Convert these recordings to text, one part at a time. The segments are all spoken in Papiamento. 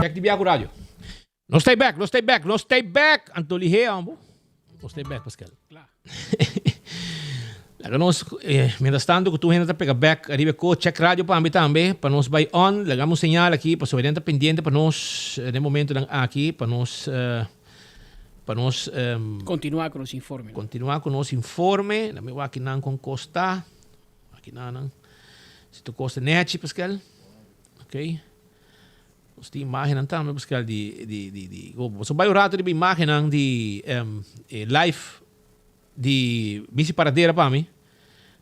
Bek di bia ku radio. Nos ta bek, nos ta bek, nos ta bek. Anto lihé ambo. Nos ta bek, Pascal. Kla. Laga nos, eh, mientras tanto ku tur hende ta pega bek ariba e ko, check radio pa ami tambe, pa nos bai on. Laga un señal aki, pasobra hende ta pendiente pa nos den momentonan aki, pa nos, eh, pa nos Kontinuá ku nos informe. Kontinuá ku nos informe. Laga mi wak kinan kon kos ta. Wak kinan. Si tur kos ta nechi, Pascal. Ok. Nos tin imagennan tambe, Pascal, di, di, di, di. Bo bai un rato riba imagennan di e live di Misi Paradera pa mi.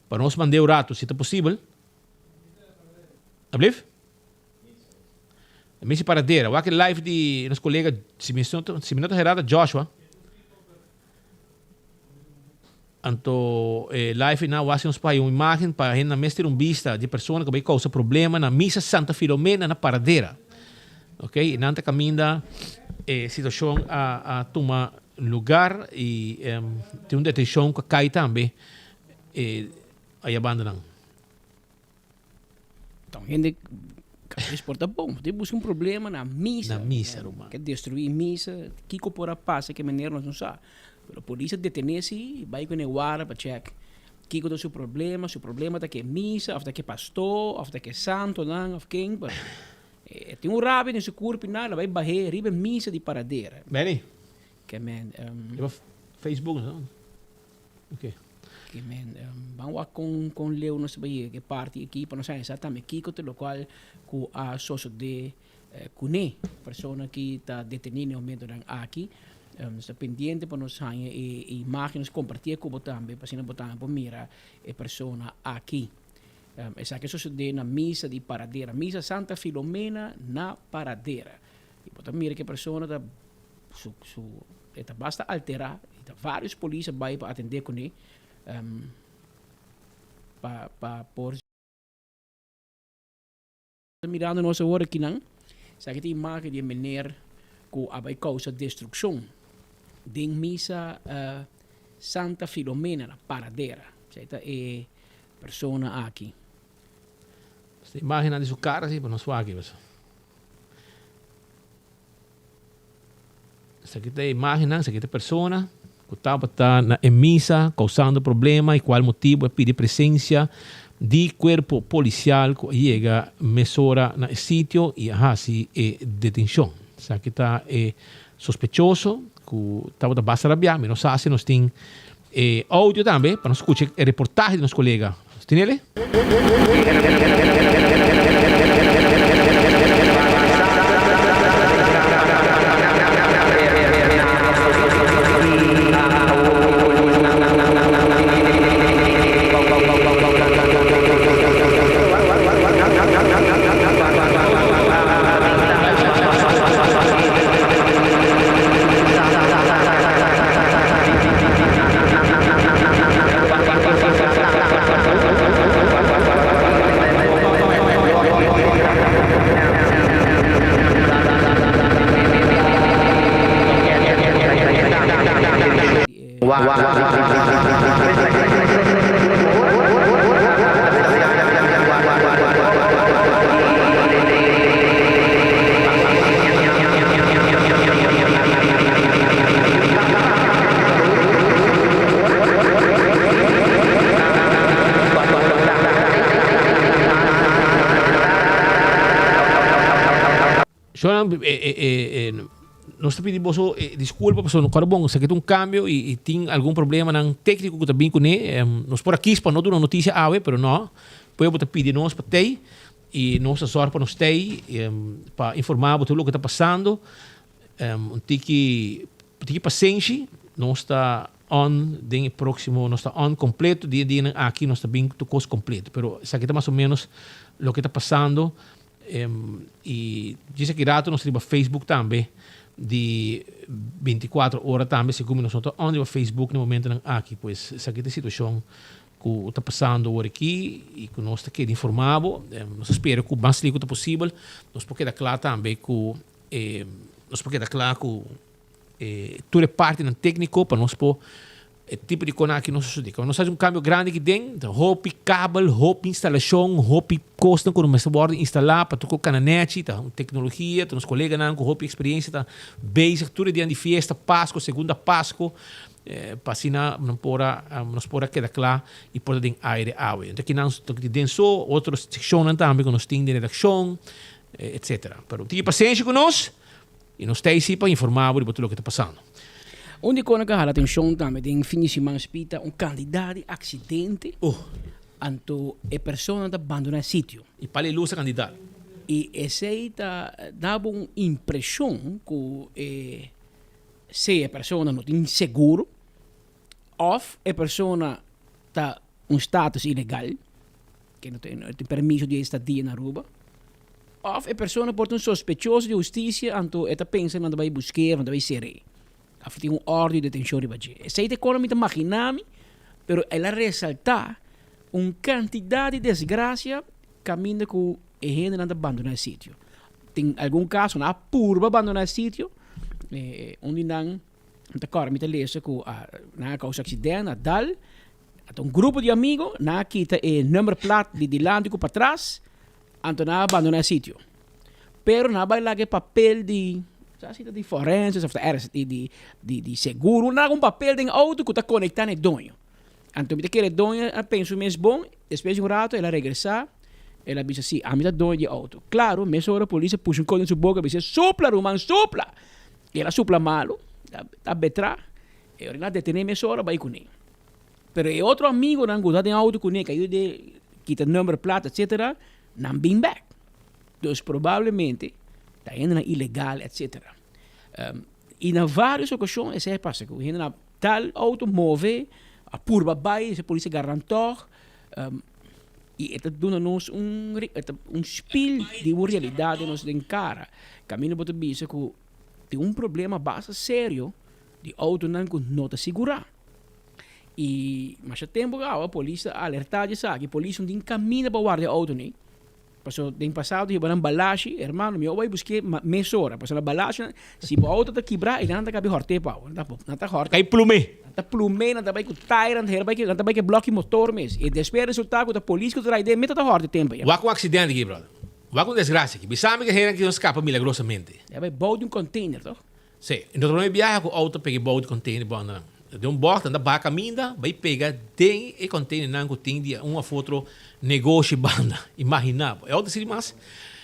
Pa nos mand'é un rato, si ta posibel. Ablief? Misi Paradera. Wak e live di nos kolega, si mi no, si mi no ta herá, ta Joshua. Anto e live einan wak si nos por haya un imagen pa hendenan mes tira un bista di e persona ku bai kousa problema na Misa Santa Filomena na Paradera. Ok, einan ta kaminda e situashon a a tuma lugar i tin un detenshon ku a kai tambe e aya bandanan. Ta un hende kabes por ta bon, bo ta buska un problema na misa. Na misa, ruman. Ke destruí misa, kiko por a pasa ke manera nos no sa. Pero polis a detené si i bai ku e wara pa chèk kiko ta su problema, su problema ta ke misa òf ta ke pastor òf ta ke santonan òf ken, pero e tin un rabia den su kurp i nada, el a bai bah'é riba e misa di Paradera. Benny. Ke men. Riba Facebook no? Ok. Ke men ban wak kon kon leu nos ta bai yega e parti aki pa nos sa exactamente kiko ta lokual ku a sosode kuné. Persona ki ta detení na e momentonan aki. Nos ta pendiente pa nos haña e imagen, nos kompartié ku bo tambe pa asina bo tambe por mira e persona aki. Esaki a sosode na misa di Paradera, misa Santa Filomena na Paradera. I bo ta mira ku e persona ta su su e ta basta alterá i ta vários polis a bai pa atendé kuné pa pa por Mirando nos awor akinan esaki ta imagen di e mener ku a bai kousa destrukshon den misa Santa Filomena na Paradera. Esei ta e persona aki. Esta imagennan di su kara si pa nos wak paso. Esaki ta e imagennan, esaki ta e persona ku tabata na e misa kousando problema i kual motibu a pidi presensia di kuerpo polisial ku a yega mesora na e sitio i a hasi e detenshon. Esaki ta e sospechoso ku tabata basta rabiá. Mi no sa si nos tin e audio tambe pa nos skucha e reportahe di nos kolega. Nos tin ele? Nos ta pidi boso disculpa pasobra no kòrda bon esaki ta un cambio y tin algun problemanan tecnico cu ta bin cune. Nos por a kis pa no duna noticia awe pero no, pueblo ta pidi nos pa tey y nos ta zorg pa nos tey pa informa bo tur loke ta pasando. Un tiki un tiki pasenshi, nos ta on den e proximo, nos ta on completo den e dianan aki nos ta bin cu tur cos completo pero esaki ta mas o menos loke ta pasando. Y djis aki rato nos riba Facebook tambe di 24 ora tambe segun mi nos no ta on riba Facebook na momentonan aki. Pues esaki ta e situacion cu ta pasando awor aki y cu nos ta keda informa bo. Nos ta spera cu mas lico ta posibel nos por keda cla tambe cu nos por keda cla cu e tur e partinan técnico pa nos por e tipo di kona aki no sosodé. Cuando nos haci un cambio grandi aki den, ta hopi kabel, hopi instalacion, hopi cosnan cu no mester wordo instala pa tur cu cana nechi, ta un tecnologia, ta nos coleganan cu hopi experiencia ta bezig tur e dianan di fiesta, Pasco, segunda Pasco, pa asina nan por a, nos por a keda cla y por ta den aire awe. Enton aki nan ta den so otro seccionnan tambe cu nos tin den redaccion, etcetera. Pero tin pasenshi cu nos. I nos ta ei pa informá bo riba tur loke ta pasando. Un di kona ku a hala atenshon tambe den fin di siman spita un kandidat di aksidente. Oh. Anto e persona ta bandoná e sitio. I pali lus a kandidat. I esei ta da bo un impreshon ku e sea e persona no tin seguro òf e persona ta un status ilegal, ke no tin permiso di estadia na Aruba. Of e persona por ta un sospechoso di hustisia, anto e ta pensa nan ta bai busk'é of nan ta bai ser'é. Of tin un òrdu di detenshon riba dje. Esei ta e kos mi ta maginá mi, pero el a resaltá un kantidat di desgrasia kaminda ku e hendenan ta bandoná e sitio. Tin algun kaso nan a purba bandoná e sitio, un di nan mi ta kòrda mi ta lesa ku nan a kousa aksident, a dal, ata un grupo di amigo nan a kita e numberplaat di dilanti ku patras, Anto nan a bandona e sitio. Pero nan a bai laga e papel di, sa si ta di forenses of ta ergens di di di di seguro, nan laga un papel den auto ku ta konekta na e doño. Anto mi ta kere e doño a pensa su mes bon, despues di un rato el a regresa, el a bisa si, ami ta doño di e auto. Klaro, mesora polis a pusha un kos den su boka a bisa, supla ruman, supla! I el a supla malu, ta betra, e ora nan a detene mesora bai kuné. Pero e otro amigonan ku ta den auto kuné ku a yuda kita number plat etcetera, nan bin bek. Dus probablemente ta hendenan ilegal etcetera. I na varios okashon esei a pasa ku hendenan a dal auto move, a purba bai, e polis a gara nan tòg. I e ta duna nos un un spil di un realidat den nos den kara. Kaminda bo ta bisa ku tin un problema basta serio di autonan ku no ta sigurá. I masha tempu awa polis ta alertá di esaki. Polis no tin kaminda pa warda e outo ni. Pasobra den pasado hiba nan balashi, hermano mi a bai busk'é mesora. Pasobra na balashi si bo outo ta kibrá e nan ta kabi hòrt'é pa bo. Nan ta hòrt'é. Kai plum'é. Nan ta plum'é, nan ta bai ku tayer, nan ta hera bai ku, nan ta bai ku e blòki motor mes. I despues resultá ku ta polis ku ta traha den meta ta hòrt'é tempu ya. Wak un aksidente aki, brother. Wak un desgrasia aki. Bisa mi ku e hendenan aki no skapa milagrosamente. E a bai bou di un container, toch? Sí, i nos ta prome biaha ku outo pega e bou di container bo andanan. Den un bògt nan ta baha kaminda bai pega den e containernan ku tin di un òf otro negoshi banda. Imaginá bo. E outo sirbi mas.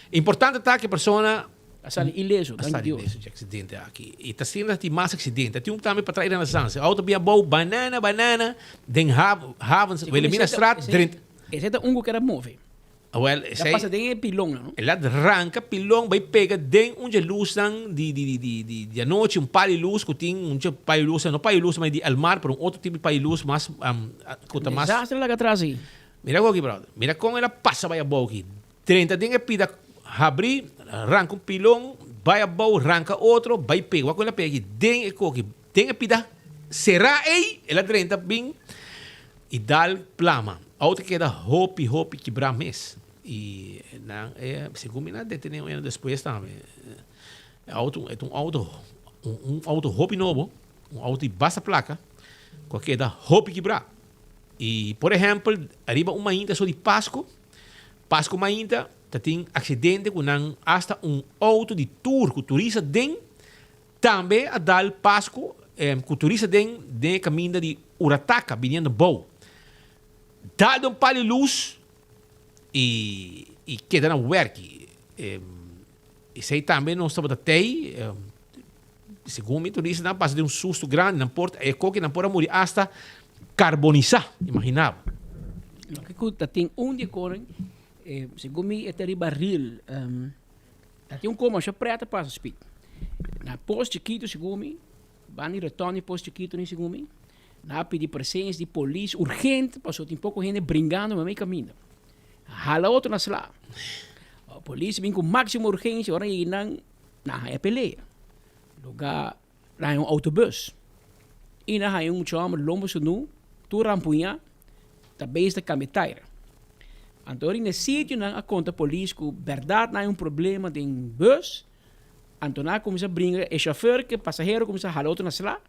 Importante ta ku e persona A sali ileso, a danki sali Dios. ileso dje aksidente aki. I ta asina tin mas aksidente. Tin un tambe patras i Renaissance. E outo bia bou banana banana den havens Wilhelminastraat drenta. Esei ta un ku keda move. Awel, Ta esei. pasa den e pilonnan, no? El a ranka pilon bai pega den un dje lusnan di di di di di di anochi, un pal di lus ku tin un dje pal di lus, no pal di lus ma di el mar, pero un otro tipo di pal di lus mas ku ta mas. Desastre laga atras ei. Mira awor aki, brother. Mira kon el a pasa bai abou aki. Drenta den e pida habri, ranka un pilon, bai abou, ranka otro, bai pega. Wak kon el a pega aki den e koki, den e pida será ei, el a drenta bin. I dal plama. Auto keda hopi hopi kibrá mes. I nan e segun mi nan a detené un hende despues tambe. E auto e ta un auto un auto hopi nobo, un auto di basta plaka ku a keda hopi kibrá. I por ehèmpel ariba un mainta so di Pasko, Pasko mainta ta tin aksidente ku nan asta un auto di tur ku turista den Tambe a dal Pascu cu turista den den e caminda di Urataka biniendo bou. Dal den un pal di luz y y keda na werki. Esey tambe nos tabata tey. Segun mi turistanan pasa den un susto grandi, nan por e koki nan por a muri asta karbonisá, imaginá bo. Loke ku ta tin un di e koren, segun mi e ta riba ril, ta tin un kos masha prèt ta pasa spit. Na pos chikitu segun mi, ban di retorno di pos chikitu ni segun mi, nan a pidi presensia di polis urgente pasobra tin poko hende bringando mei kaminda. Hala otro na sla. Polis bin ku máksimo urgensia ora yega nan. Nan haña pelea. Lugá nan haña un autobus. I nan haña un mucha hòmber lomba sunú, tur rampuñá, ta bezig ta kambia taira. Anto ora na e sitio nan a konta polis ku bèrdat nan haña un problema den bus, anto nan a kuminsá bringa, e shofèr ku e pasahero kuminsá hala otro na sla,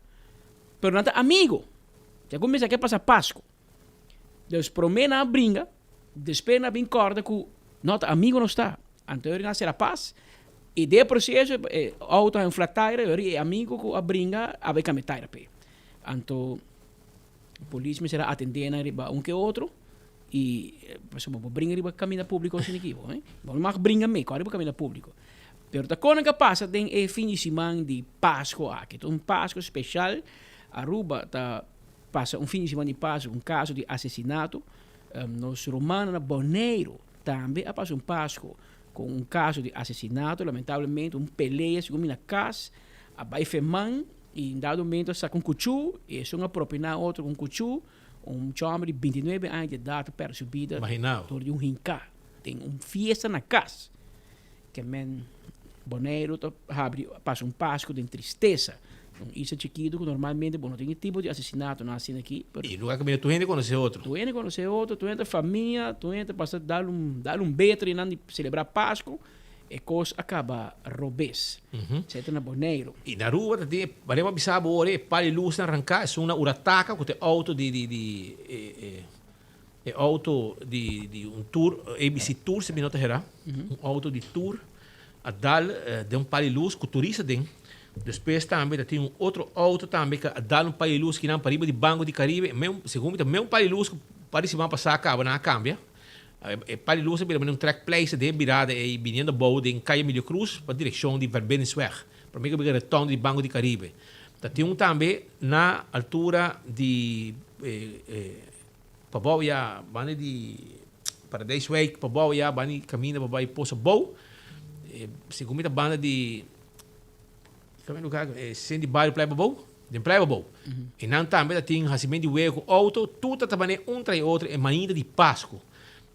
pero nan ta amigo. Dja kuminsá ke pasa Pasku. Dus promé nan a bringa, despues nan a bin kòrda ku no ta amigo nos ta. Anto nan a sera pas i den e proseso e outo a haña un flat tire i e amigo ku a bringa a bai kambia tire p'e. Anto polis mester a atendé nan riba un ke otro i pasobra bo por bringa riba kaminda públiko asina aki bo, bo no mag bringa mei kòrda riba kaminda públiko. Pero ta kon nan ka pasa den e fin di siman di Pasko aki. Ta un Pasko speshal Aruba ta pasa un fin di siman di Pasko un kaso di asesinato. Nos rumannan na Boneiru tambe a pasa un Pasko ku un kaso di asesinato. Lamentablemente un pelea segun mi na kas a bai feman i un dado momento a saka un kuchú i esun a propiná otro ku un kuchú. Un chòmber di bintinuebe aña di edat a pèrdè su bida dor di un hinká den un fiesta na kas. Ke men Boneiru ta habri pasa un Pasku den tristesa. Un isla chikitu ku normalmente bo no tin e tipo di asesinatonan asina aki, pero. E lugar kaminda tur hende konosé otro. Tur hende konosé otro, tur hende ta famia, tur hende ta pasa dal un dal un beter einan di selebrá Pasku, e kos a kaba robes. Esei ta na Boneiru. I na Aruba ta tin e, manera bo a bisa bo ora e pal di lusnan ranká, esun na Urataka ku ta e outo di di di e e. E auto di di un tour, ABC Tour si mi no ta hera, un auto di tour a dal den un pal di luz cu turista den. Despues tambe ta tin un otro auto tambe cu a dal un pal di luz kinan pariba di Banco di Caribe, me segun mi ta me un pal di luz cu par di siman pasa caba nan a cambia. E pal di luz a bira manera un trekpleister den e birada ey biniendo abou den Calle Emilio Cruz pa direccion di Verbindingsweg, prome cu bira retonde di Banco di Caribe. Ta tin un tambe na altura di Pabou ya banda di Paradijswijk, pabou ya banda di kaminda pa bai Pozo Bou. Segun mi ta banda di kami lugar sent di bario Playa Pabou, den Playa Pabou. E nan tambe ta tin hasimentu di wega ku outo, tur ta tabane un tras di otro e mainta di Pasku.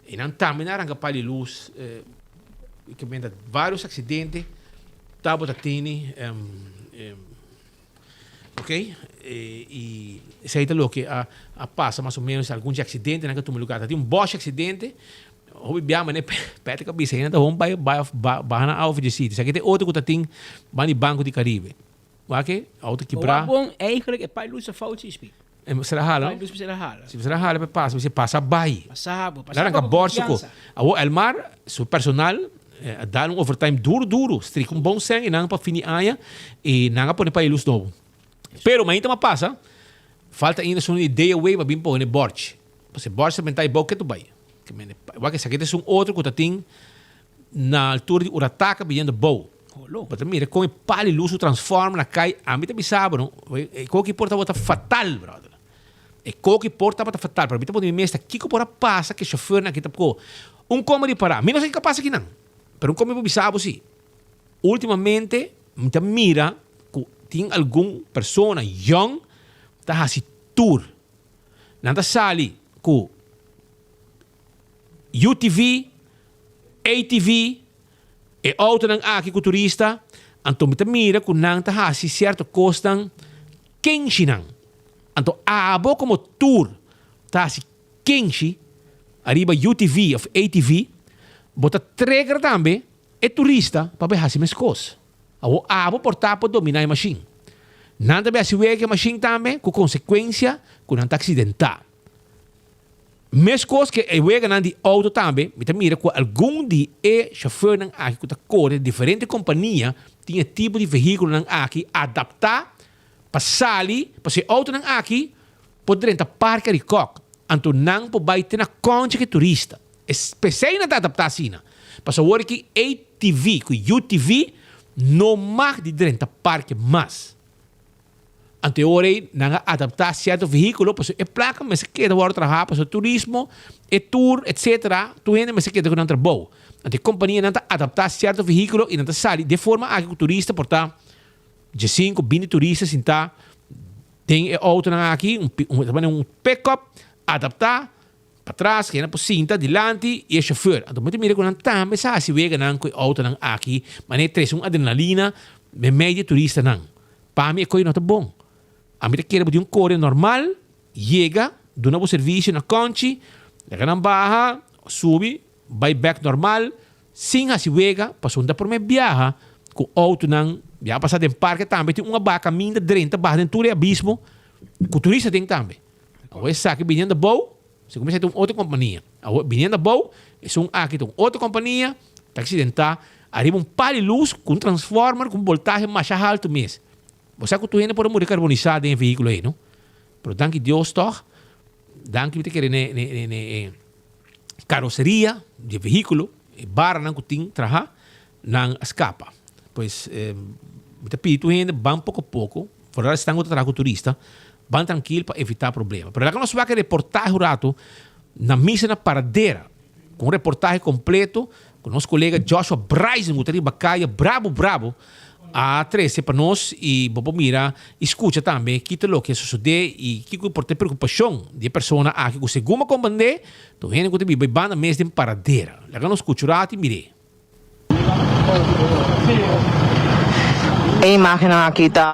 E nan tambe nan a ranka pal di lus, ke menda varios aksidente tabata tene. Ok, y esey ta loke a a pasa mas o menos algun dje accidentenan ke tuma lugar. Ta tin un bosh accidente, hopi bia mane Patrick a bisa hende ta hon bay bay of baha nan auto dje sitio. Esaki ta e otro ku ta tin banda di Banco di Caribe. Wak e auto kibra. Bo wak bon eigenlijk e pai lus ta fout si spi. E mester a hala. Pai lus mester a hala. Si mester a hala pa e pasa, mester pasa bay. Pasa bo, pasa bo ku konfiansa. Awor Elmar su personal a dal un overtime duro duro, strika un bon sèn i nan pa fin di aña i nan a pone pa e lus nobo. Pero mainta a pasa, falta ainda esun di day away pa bin pone bòrchi. Pasobra e bòrchi ta benta e bou ketu bai. Wak esaki ta esun otro ku ta tin na altura di Urataka biniendo bou. Bo ta mira kon e pal di lus su transforma na kai. Ami ta bisa bo no, e koki por tabata fatal brother. E koki por tabata fatal, pero mi ta pone mi mes ta kiko por a pasa ku e shofèrnan aki ta poko un kome di pará. Mi no sa kiko a pasa akinan, pero un kome por bisa bo si. Ultimamente mi ta mira ku tin algun persona yòn ta hasi tur. Nan ta sali ku UTV, ATV, e outonan aki ku turista, anto mi ta mira ku nan ta hasi sierto kosnan kenshinan. Anto abo komo tur ta hasi kenshi ariba UTV of ATV, bo ta trigger tambe e turista pa bai hasi meskos. Awor abo por ta por dominá e mashin. Nan ta bai hasi wega ku e mashin tambe ku konsekuensia ku nan ta aksidentá. Meskos ke e weganan di outo tambe, mi ta mira ku algun di e shofèrnan aki ku ta kore diferente kompania tin e tipo di vehíkulonan aki adaptá pa sali, pasobra e outonan aki por drenta parke Arikok, anto nan por bai te na kòncha ku e turista. P'esei nan ta adaptá asina. Pasobra awor aki ATV ku UTV. no mag di drenta parke mas. Anto e ora ei nan a adaptá sierto vehíkulo pasobra e plaka mester keda wòrdu trahá pasobra turismo, e tur, etsetera, tur hende mester keda ku nan trabou. Anto e kompanianan ta adaptá sierto vehíkulo i nan ta sali den forma aki ku turista por ta diesinku, binti turista sintá den e outonan aki, un ta pone un pickup adaptá patras, ku hende por sinta dilanti i e shofùr. Anto bo ta mira ku nan tambe sa hasi weganan ku e outonan aki manera trese un adrenalina meimei di e turistanan. Pa mi e koe no ta bon. Ami ta kere bo di un kore normal, yega, duna bo servisio na kònchi, laga nan baha, subi, bai bèk normal, sin hasi wega, pasobra ta promé biaha ku outonan ya pasa den parke tambe tin un a baha kaminda drenta baha den tur e abismo ku turista tin tambe. Awor esaki biniendo abou, segun mi sa ta un otro kompania. Awor biniendo abou, esun aki ta un otro kompania, ta aksidentá ariba un pal di lus ku un transformer ku un boltahe masha haltu mes. Bo sa ku tur hende por a muri karbonisá den e vehíkulo ei, no? Pero danki Dios tòg, danki mi ta kere n'e n'e n'e e karoseria di e vehíkulo, e baranan ku tin trahá, nan a skapa. Pues mi ta pidi tur hende ban poko poko, foral esnan ku ta traha ku turista, ban trankil pa evitá problema. Pero laga nos wak e reportahe un ratu na misa na Paradera, ku un reportahe kompleto ku nos kolega Joshua Bryson ku ta riba kaya brabo brabo a trese pa nos i bo por mira i skucha tambe ki ta loke a sosodé i kiko por ta e preokupashon di e persona aki ku segun bo komprendé ta un hende ku ta biba e banda mes den Paradera. Laga nos skucha un ratu i mir'é. E imagennan aki ta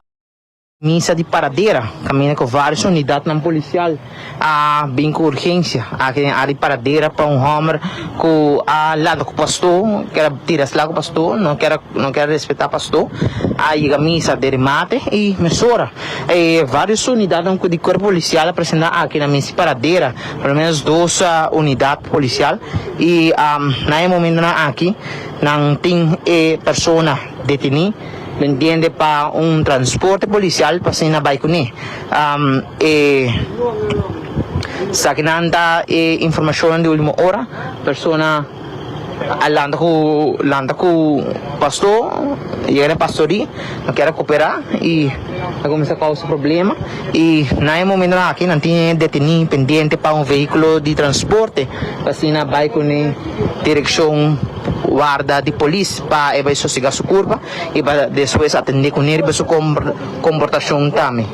misa di Paradera kaminda ku varios unidatnan polisial a bin ku urgensia aki den área di Paradera pa un hòmber ku a lanta ku pastó kier a tira sla ku pastó no kier a no kier a respetá pastó a yega misa den remate i mesora e varios unidatnan di kuerpo polisial a presentá aki na misa di Paradera por lo menos dos unidat polisial. Y na e momentonan aki nan tin e persona deteni pendiente pa un transporte policial pa asina bay cune. E esakinan ta e informacionnan di ultimo ora. Persona a lanta cu lanta cu pasto yega na pastorie no kier a coopera y a cuminsa causa problema y na e momentonan aki nan tin e deteni pendiente pa un vehiculo di transporte. Asina bai ku ne direkshon warda di polis pa e bai sosega su kurpa i pa despues atendé ku ne riba su komportashon tambe.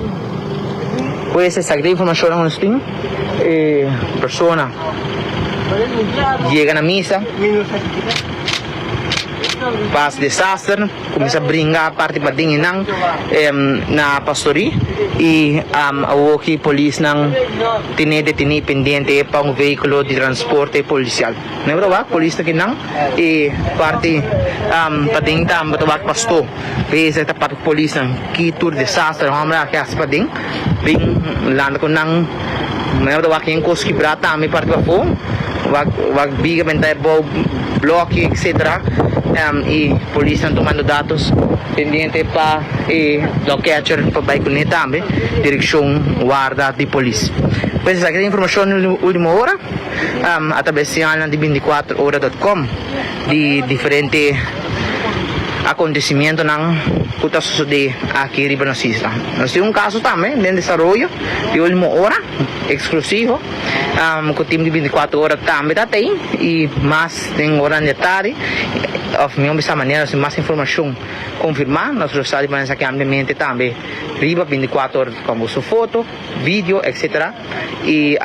Pues esaki ta informashonnan ku nos tin. E persona yega na misa pas desaster. Kuminsá bringa parti paden e nan na pastorí i awoki polisnan tene detení pendiente pa un vehíkulo di transporte polisial. No e wak polis ta kinan i parti paden tambe ta wak pastó. Beza ta papia ku polisnan ki tur desaster hòmber aki hasi paden bin lanta ku nan. No e wak yen kos kibrá tambe parti pafó wak wak biga benta e bou bloki etcetera y polisnan tomando datos pendiente pa e dog catcher pa bay cune tambe direccion warda di polis. Pues esaki ta informacion di ultimo ora a traves señalnan di binticuatro ora dot com di diferente acontecimientonan cu ta sucede aki riba nos isla. Nos tin un caso tambe den desaroyo di ultimo ora exclusivo. Ku tim di bintikuater ora tambe ta tei i mas den oranan di atardi òf mihó bisa manera nos tin mas informashon konfirmá nos lo sa di pone esaki ampliamente tambe riba bintikuater ora kon bo su foto, video etcetera i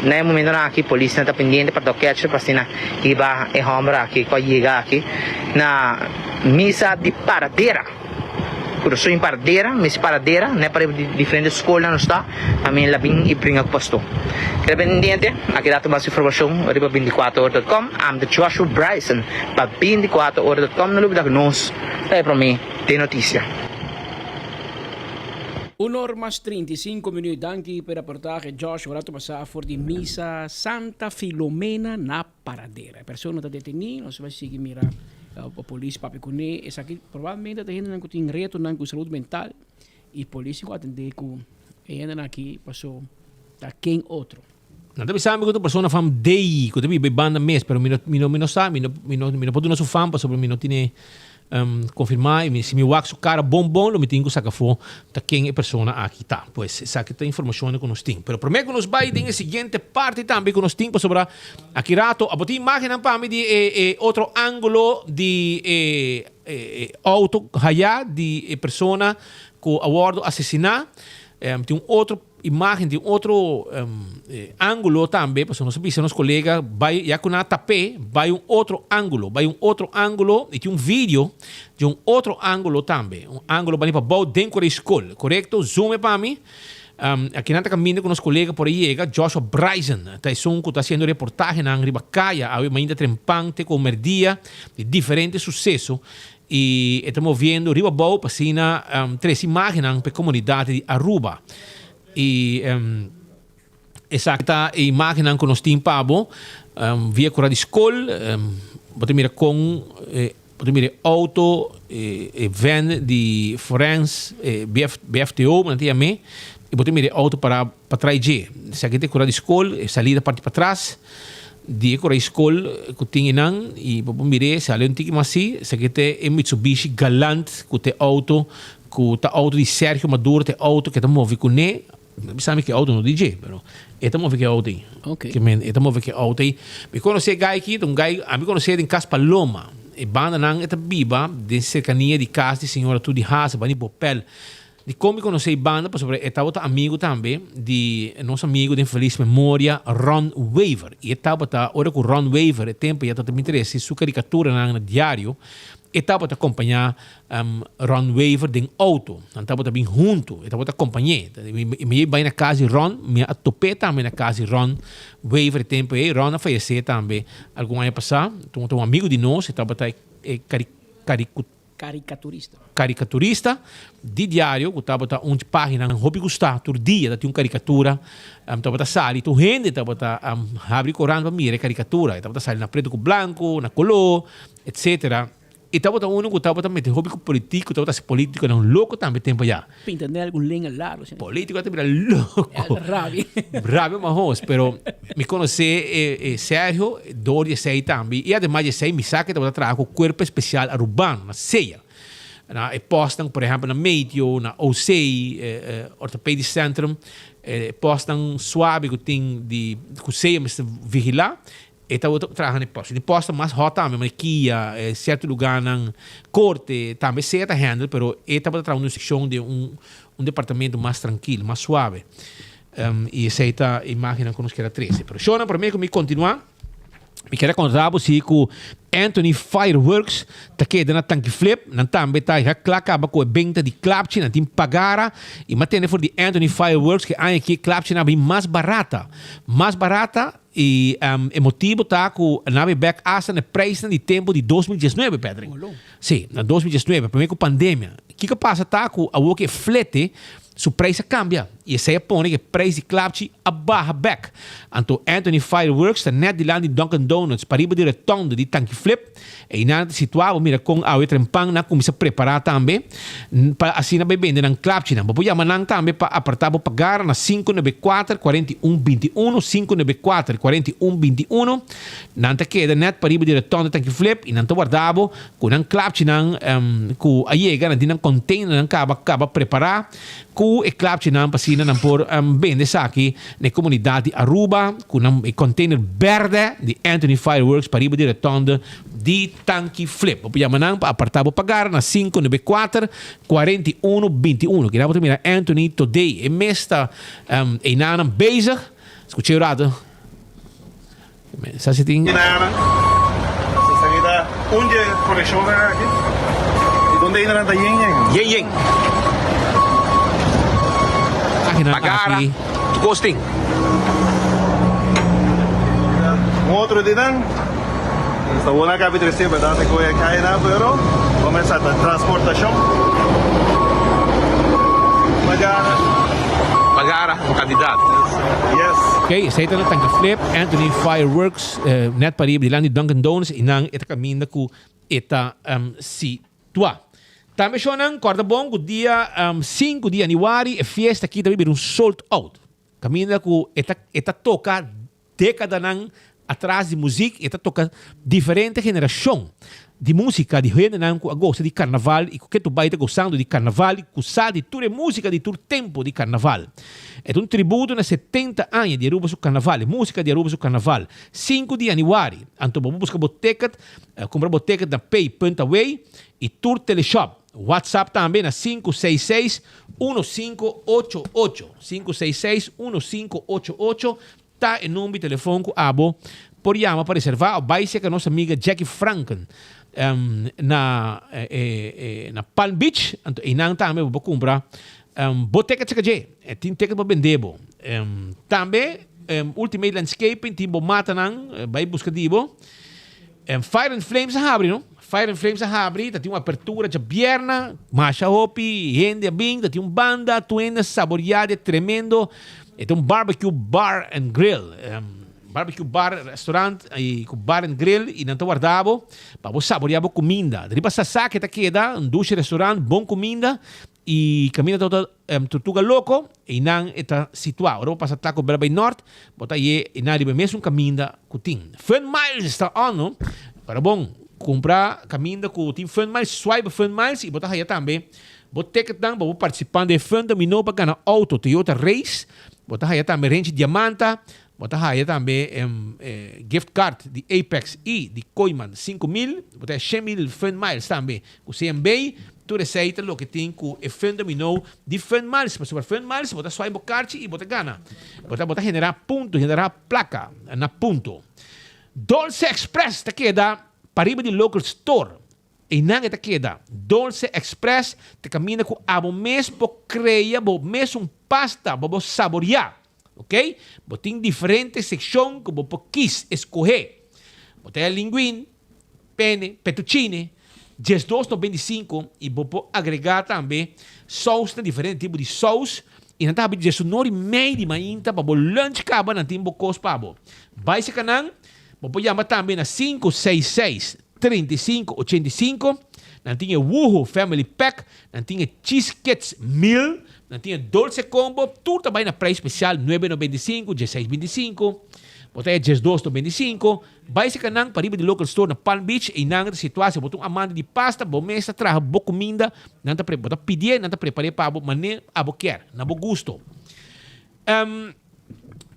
na e momentonan aki polisnan ta pendiente pa dog catcher pa asina hiba e hòmber aki ku a yega aki na misa di Paradera. Kurason i paradera, mester paradera, ne pa riba di diferente skolnan nos ta, ami la bin i bringa ku pastor. Keda pendiente, aki rato mas informashon riba bintikuater ora dot com, ami ta Joshua Bryson pa bintikuater ora dot com, no lubida ku nos ta e prome den notisia. Un or mas 35 minuut. Danki pa e raportahe Joshua. Rato pasa for di misa Santa Filomena na Paradera. E persona ta deteni, nos bai sigui mira pa polis papia kuné. Esaki probablemente ta hendenan ku tin retonan ku salud mental i polis tin ku atendé ku e hendenan aki paso ta ken otro. Nan ta bisa mi ku ta un persona fam dei ku ta biba e banda mes, pero mi no mi no mi no sa, mi no mi no mi no por duna su fam pasobra mi no tene. Confirma y si mi wak su cara bon bon lo mi tin cu saca afo ta ken e persona aki ta. Pues esaki ta informacionnan cu nos tin. Pero prome cu nos bay den e siguiente parti tambe cu nos tin pasobra aki rato abo tin imagennan pa mi di e e otro angulo di e e auto haya di e persona cu a wordo asesina. Tin un otro Imagen di un otro angulo tambe, pasobra nos a bisa nos colega bay, ya cu nan a tap'é, bay un otro angulo, bay un otro angulo, y tin un video di un otro angulo tambe, un angulo bani pabou den cu school, corecto? Zoom e pa mi. Aki nan ta caminda cu nos colega por a yega, Joshua Bryson, ta esun cu ta haciendo reportahenan riba caya awe mainta trempan te cu merdia di diferente suceso Y e ta moviendo riba abou pa asina trece imagennan pa e comunidad di Aruba. Y esaki ta e imagennan cu nos tin pa bo via cura di scol. Bo ta mira con bo ta mira e auto, e van di forens, e BFTO nan ta yam'e. Y bo ta mira e auto para patras dje. Esaki ta e cura di scol, e salida parti patras. Di e kora skol ku tin einan i bo por mir'é sali un tiki mas si, esaki ta e Mitsubishi Galant ku ta e outo ku ta outo di Sergio Maduro, ta e outo ku e ta move kuné, mi sa mi ku e outo no di dje pero e ta move ku e outo ei. Ke men e ta move ku e outo ei. Mi konosé e guy aki, ta un guy, ami konosé den Cas Paloma, e bandanan e ta biba den serkania di kas di señora Trudy Haas, banda di Bopel. Dikon mi konosé e banda? Pasobra e tabata amigu tambe di nos amigu den felis memoria Ron Wever. I e tabata, ora ku Ron Wever e tempu ya tabata bin trese su karikaturanan na diario, e tabata kompañá Ron Wever den outo. Nan tabata bin huntu, e tabata kompañ'é. Mi a bai na kas di Ron, mi a top'é tambe na kas di Ron Wever e tempu ei. Ron a fayesé tambe algun aña pasá. Tabata un amigu di nos, e tabata e kariku. Caricaturista. Caricaturista di diario cu tabata un pagina hopi gusta tur dia ta tin un caricatura tabata sali tur hende tabata habri corant pa mira e caricatura e tabata sali na preto cu blanco na color etcetera y tabata uno cu tabata mete hopi cu politico tabata haci politiconan loco tambe tempo aya. Pinta nel cu lenga largo asina. Politico ta bira loco. Rabia. Rabia mahos pero mi conoce e Sergio door di esey tambe y ademas di esey mi sa cu e tabata traha cu Cuerpo Especial Arubano na CEA. Na e postnan por ehempel na Meteo, na OC, Orthopedisch Centrum, e postnan suave cu tin di cu CEA mester vigila. E tabata traha na e post. E post ta mas hot tambe, manera kia, cierto lugarnan, corte, tambe sea ta handle, pero e tabata traha un seccion den un un departamento mas trankil, mas suave. Y esey ta e imagennan cu nos kier a trece. Pero shownan, prome cu mi continua, mi kier a conta bo si cu Anthony Fireworks ta keda na Tanki Flip. Nan tambe ta ya kla kaba cu e benta di klapchi. Nan tin pagara. Y mi a tende for di Anthony Fireworks cu e aña aki e klapchinan a bin mas barata. Mas barata. Y e motibo ta cu nan a bay bek hasta na e prijsnan di tempo di 2019, Patrick. Si, na 2019, prome cu pandemia. Kico a pasa ta cu awor cu e flete su prijs a cambia y esey a pone cu e prijs di klapchi a baha bek. Anto Anthony Fireworks ta net dilanti di Dunkin Donuts, pariba di rotonde di Tanki Flip. Einan ta situá, bo mira kon awe trempan nan kuminsá prepará tambe pa asina bai bende nan klapchinan. Bo por yama nan tambe pa apartá bo pagar na 594 41 21, 594 41 21. Nan ta keda nèt pariba di rotonde Tanki Flip i nan ta warda bo ku nan klapchinan ku a yega. Nan tin nan konteinernan kaba kaba prepará ku e klapchinan pa asina nan por bende esaki na e komunidat di Aruba ku nan e container berde di Anthony Fireworks pariba di rotonde di Tanki Flip. Bo por yama nan pa aparta bo pagar na 594 41 21. Kina bo ta mira Anthony today e mes ta einanan bezig. Skucha e rato. Sa si tin. Nana, sa sa ta un dje konekshonnan aki i containernan ta yen yen. Yen yen. Pagara tu kos tin. Un otro di nan sta wona kabi trese berdad e koe kai nan pero komensá ta transportashon. Pagara. Pagara un kandidat. Yes. Ok, esei ta na Tanki Flip, Anthony Fireworks, net pariba dilanti di Dunkin Donuts y nan e ta caminda cu e ta situa. Tambe shownan, corda bon cu dia 5 di januari e fiesta aki ta bira un sold out. Caminda cu e ta e ta toca decadanan. Atras di muzik e ta toka diferente generashon di musika di hendenan ku a gosa di karnaval i ku ke tur bai ta gosando di karnaval i ku sa di tur e musika di tur tempu di karnaval. E ta un tributo na 70 aña di Aruba su karnaval, e musika di Aruba su karnaval. Sinku di yanüari, anto bo por buska bo ticket, kumpra bo ticket na Pay punt Away i tur teleshop. WhatsApp tambe na 566 1588, 566 1588. Ta e number di telefon ku abo por yama pa reserva of bai serka nos amiga Jackie Franken na na Palm Beach. Anto einan tambe bo por kumpra bo ticket serka dje. E tin ticket pa bende bo. Tambe Ultimate Landscaping tin bo matanan bai buska di bo. Fire and Flames a habri no. Fire and Flames a habri, ta tin un apertura djabierna, masha hopi hende a bin, ta tin un banda, tur hende a saboria di e tremendo, e ta un barbecue bar and grill, barbecue bar restaurant y cu bar and grill y nan ta warda bo pa bo saboria bo cuminda. Riba Sasaki ta keda, un dushi restaurant, bon cuminda y caminda ta Tortuga Loco, einan e ta situa. Ora bo pasa Taco Bell bay nort, bo ta haye einan riba e mesun caminda cu tin. Fun Miles ta on no. Pero bon, cumpra caminda cu tin Fun Miles, swipe Fun Miles y bo ta haya tambe bo ticketnan pa bo participa den Fun Domino pa gana auto Toyota Race. Bo ta haya tambe renchi diamanta, bo ta haya tambe gift card di Apex y di Kooyman 5000, bo ta haya 100,000 Fun Miles tambe cu CMB. Tur esei ta loke tin ku e Fun Domino di Fun Miles. Pasobra Fun Miles bo ta swai bo karchi i bo ta gana. Bo ta bo ta generá punto, generá plaka na punto. Dolce Express ta keda pariba di Local Store. Einan e ta keda. Dolce Express ta kaminda ku abo mes por krea bo mesun pasta pa bo saboriá. Ok? Bo tin diferente sekshon ku bo por kis, eskohé. Bo ta e linguine, pene, fettuccine, 12,95 i bo por agregá tambe sousnan, diferente tipo di sous i nan ta habri diesunor i mei di mainta pa bo lunch kaba nan tin bo kos pa bo. Bai seka nan, bo por yama tambe na 566 35 85, nan tin e Wuhu Family Pack, nan tin e Cheese Kids Meal, nan tin e Dolce Combo, tur ta bai na prijs spesial 9,95, 16,25, bo ta e 12,95. Bai seka nan pariba di local store na Palm Beach, einan ta situá. Si bo ta un amante di pasta, bo mes ta traha bo kuminda, nan ta bo ta pidié, nan ta prepar'é pa bo manera abo kier, na bo gusto.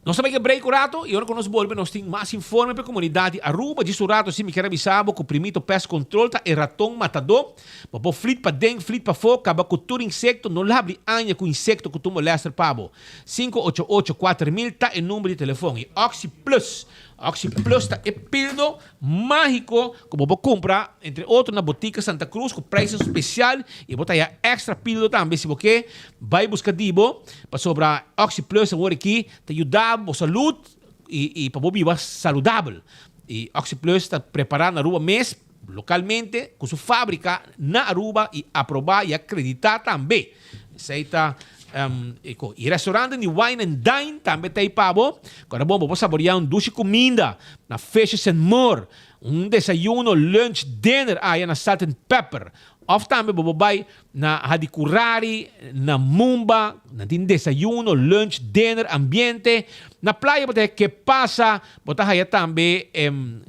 Nos ta bai ke break un rato i ora ku nos bolbe nos tin mas informe pa e komunidat di Aruba. Djis un rato si mi kier a bisa bo ku Primito Pest Control ta e raton matadó. Bo por flit paden, flit pafó, kaba ku tur insekto, no labri aña ku insekto ku ta un molester pa bo. 588 4000 ta e number di telefon. I Oxi Plus Oxi Plus ta e pildo mágiko ku bo por kumpra entre otro na Botica Santa Cruz ku prijsnan spesial i bo ta haya èkstra pildo tambe si bo ke bai buska di bo pasobra Oxi Plus awor aki ta yuda bo salud i pa bo biba saludabel i Oxi Plus ta prepara na Aruba mes lokalmente ku su fábrika na Aruba i aprobá i akreditá tambe. Esei ta e ko. I restaurante di Wine and Dine tambe ta ei pa bo. Kòrda bon, bo por saboriá un dushi kuminda na Fishes and More, un desayuno, lunch, dinner aya na Salt and Pepper. Òf tambe bo por bai na Hadicurari, na Mumba, nan tin desayuno, lunch, dinner, ambiente. Na playa bo ta haya Ke Pasa, bo ta haya tambe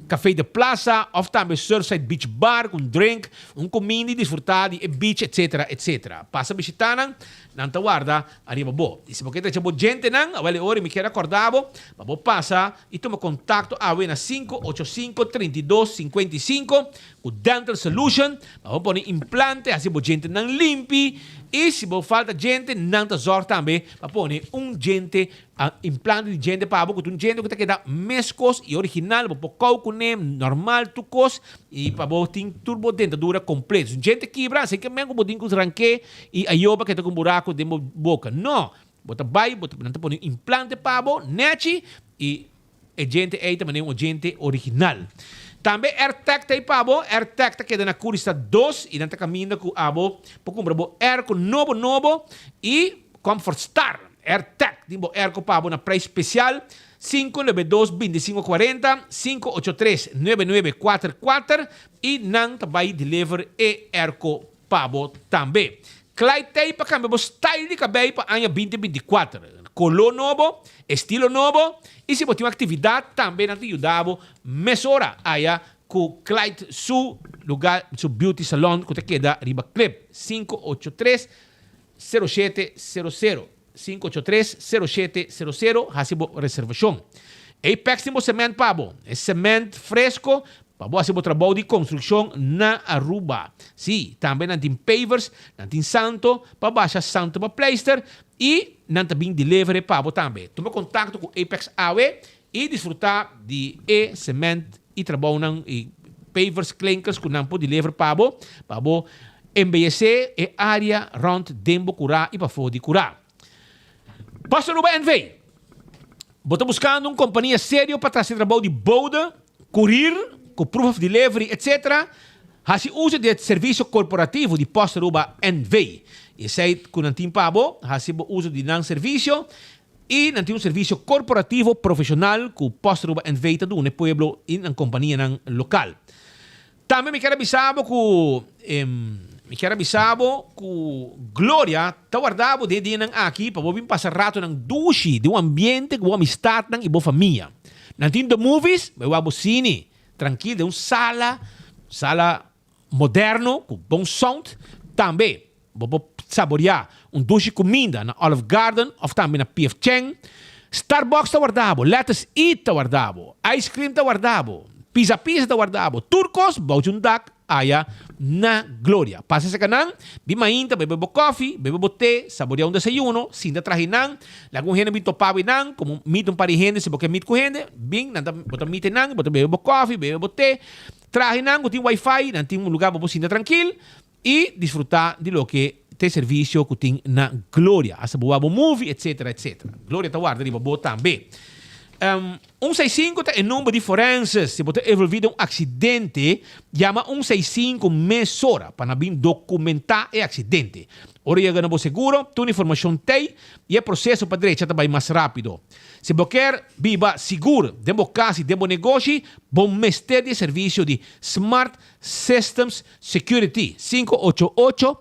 Café de Plaza of tambe Surfside Beach Bar ku un drink, un kuminda i disfruta di e beach etc. Etc. Pasa bishita nan, nan ta warda ariba bo. I si bo ke drecha bo djentenan, awel e ora mi kier a korda bo pa bo pasa i tuma kontakto awe na 585 32 55 Ku Dental Solution pa bo pone implante hasi bo djentenan limpi i si bo falta djente nan ta zòrg tambe pa pone un djente implante di djente pa bo ku ta un djente ku ta keda meskos i original bo por kou kuné normal tur kos i pa bo tin tur bo dentadura kompleto. Si un djente kibra asei ke men ku bo tin ku rank'é i ayo pa keda ku un buraku den bo boka no bo ta bai bo ta nan ta pone un implante pa bo nèchi i E djente ei ta manera un djente original. Tambe AirTag ta ei pa bo. AirTag ta keda na Curista 2 i nan ta kaminda ku abo pa kumpra bo airco nobo nobo i Comfort Star. AirTag tin bo airco pa bo na prijs spesial, 592 25 40, 583 9944 i nan ta bai deliver e airco pa bo tambe. Clyde ta ei pa kambia bo style di kabei pa aña 2024. Koló nobo, estilo nobo i si bo tin un aktividat tambe nan ta yuda bo mesora aya ku Clyde su lugar su beauty salon ku ta keda riba Klip 583 0700 583 0700 hasi bo reservashon. Apex tin bo sement pa bo, e sement fresco pa bo hasi bo trabou di konstrukshon na Aruba. Si, tambe nan tin pavers, nan tin santo pa basha santo pa pleister i nan ta bin delivery pa bo tambe. Tuma kontakto ku Apex awe i disfruta di e sement i trabounan i pavers, klinkers ku nan por deliver pa bo, pa bo embeyesé e área rònt den bo kurá i pafó di kurá. Post Aruba NV. Bo ta buskando un kompania serio pa trase trabou di bode, kurir, ku proof of delivery, etc. Hasi uso di e servisio korporativo di Post Aruba NV. I esei ku nan tin pa bo, hasi bo uso di nan servisio i nan tin un servisio korporativo profeshonal ku Post Aruba NV ta duna e pueblo i nan kompanianan lokal. Tambe mi kier a bisa bo ku mi kier a bisa bo ku Gloria ta warda bo den e dianan aki pa bo bin pasa ratonan dushi den un ambiente ku bo amistatnan i bo famia. Nan tin The Movies, bai wak bo sini trankil den un sala, sala moderno ku bon sound. Tambe Bo por saboreá un dushi kuminda na Olive Garden òf tambe na PF Chang. Starbucks ta warda bo, Lettuce Eat ta warda bo, ice cream ta warda bo, Pizza Pizza ta warda bo. Tur kos bou di un dak aya na Gloria. Pasa serka nan, bin mainta, bebe bo kòfi, bebe bo te, saboreá un desayuno, sinta traha nan. Laga un hende bin topa bo einan, komo meet un par di hende, si bo ke meet ku hende, bin, nan ta, bo ta meet einan, bo ta bebe bo kòfi, bebe bo te. Traha einan ku tin wifi, nan tin un lugá bo por sinta trankil. I disfrutá di loke ta e servisio ku tin na Gloria. Hasta bo wak bo movie etcetera etcetera. Gloria ta warda riba bo tambe. Un seis sinku ta e number di forenses. Si bo ta envolví den un aksidente, yama un seis sinku mesora pa nan bin dokumentá e aksidente. Ora yega na bo seguro, tur informashon t'ei i e proseso pa drecha ta bai mas rápido. Si bo kier biba sigur den bo kas i den bo negoshi, bo mester di e servisio di Smart Systems Security, 588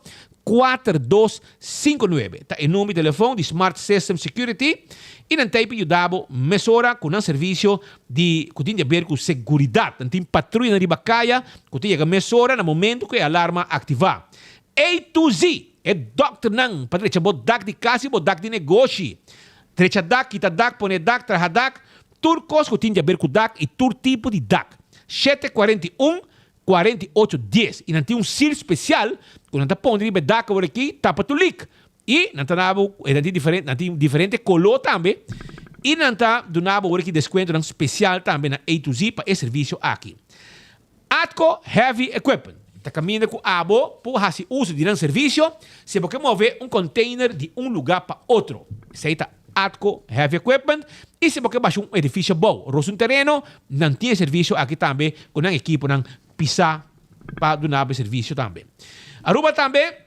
4259 ta e number di telefon di Smart Systems Security i nan ta ei pa yuda bo mesora ku nan servisio di ku tin di aber ku seguridat. Nan tin patruyanan riba kaya ku ta yega mesora na momento ku e alarma aktivá. A to Z, e dòkternan pa drecha bo dak di kas i bo dak di negoshi. Drecha dak, kita dak, pone dak, traha dak, Tur kos ku tin di aber ku dak i tur tipo di dak. Shete kuarenta i un, 48 dies. I nan tin un sil spesial ku nan ta pone riba e dak awor aki tapa tur lik. I nan ta duna bo, e nan tin diferente, nan tin diferente koló tambe. I nan ta duna bo awor aki deskuentonan spesial tambe na A to Z pa e servisio aki. Atco Heavy Equipment ta kaminda ku abo por hasi uso di nan servisio si bo ke move un container di un lugá pa otro. Esei ta Atco Heavy Equipment. I si bo ke basha un edifisio abou, rosa un tereno, nan tin e servisio aki tambe ku nan ekiponan pisá pa duna bo e servisio tambe. Aruba tambe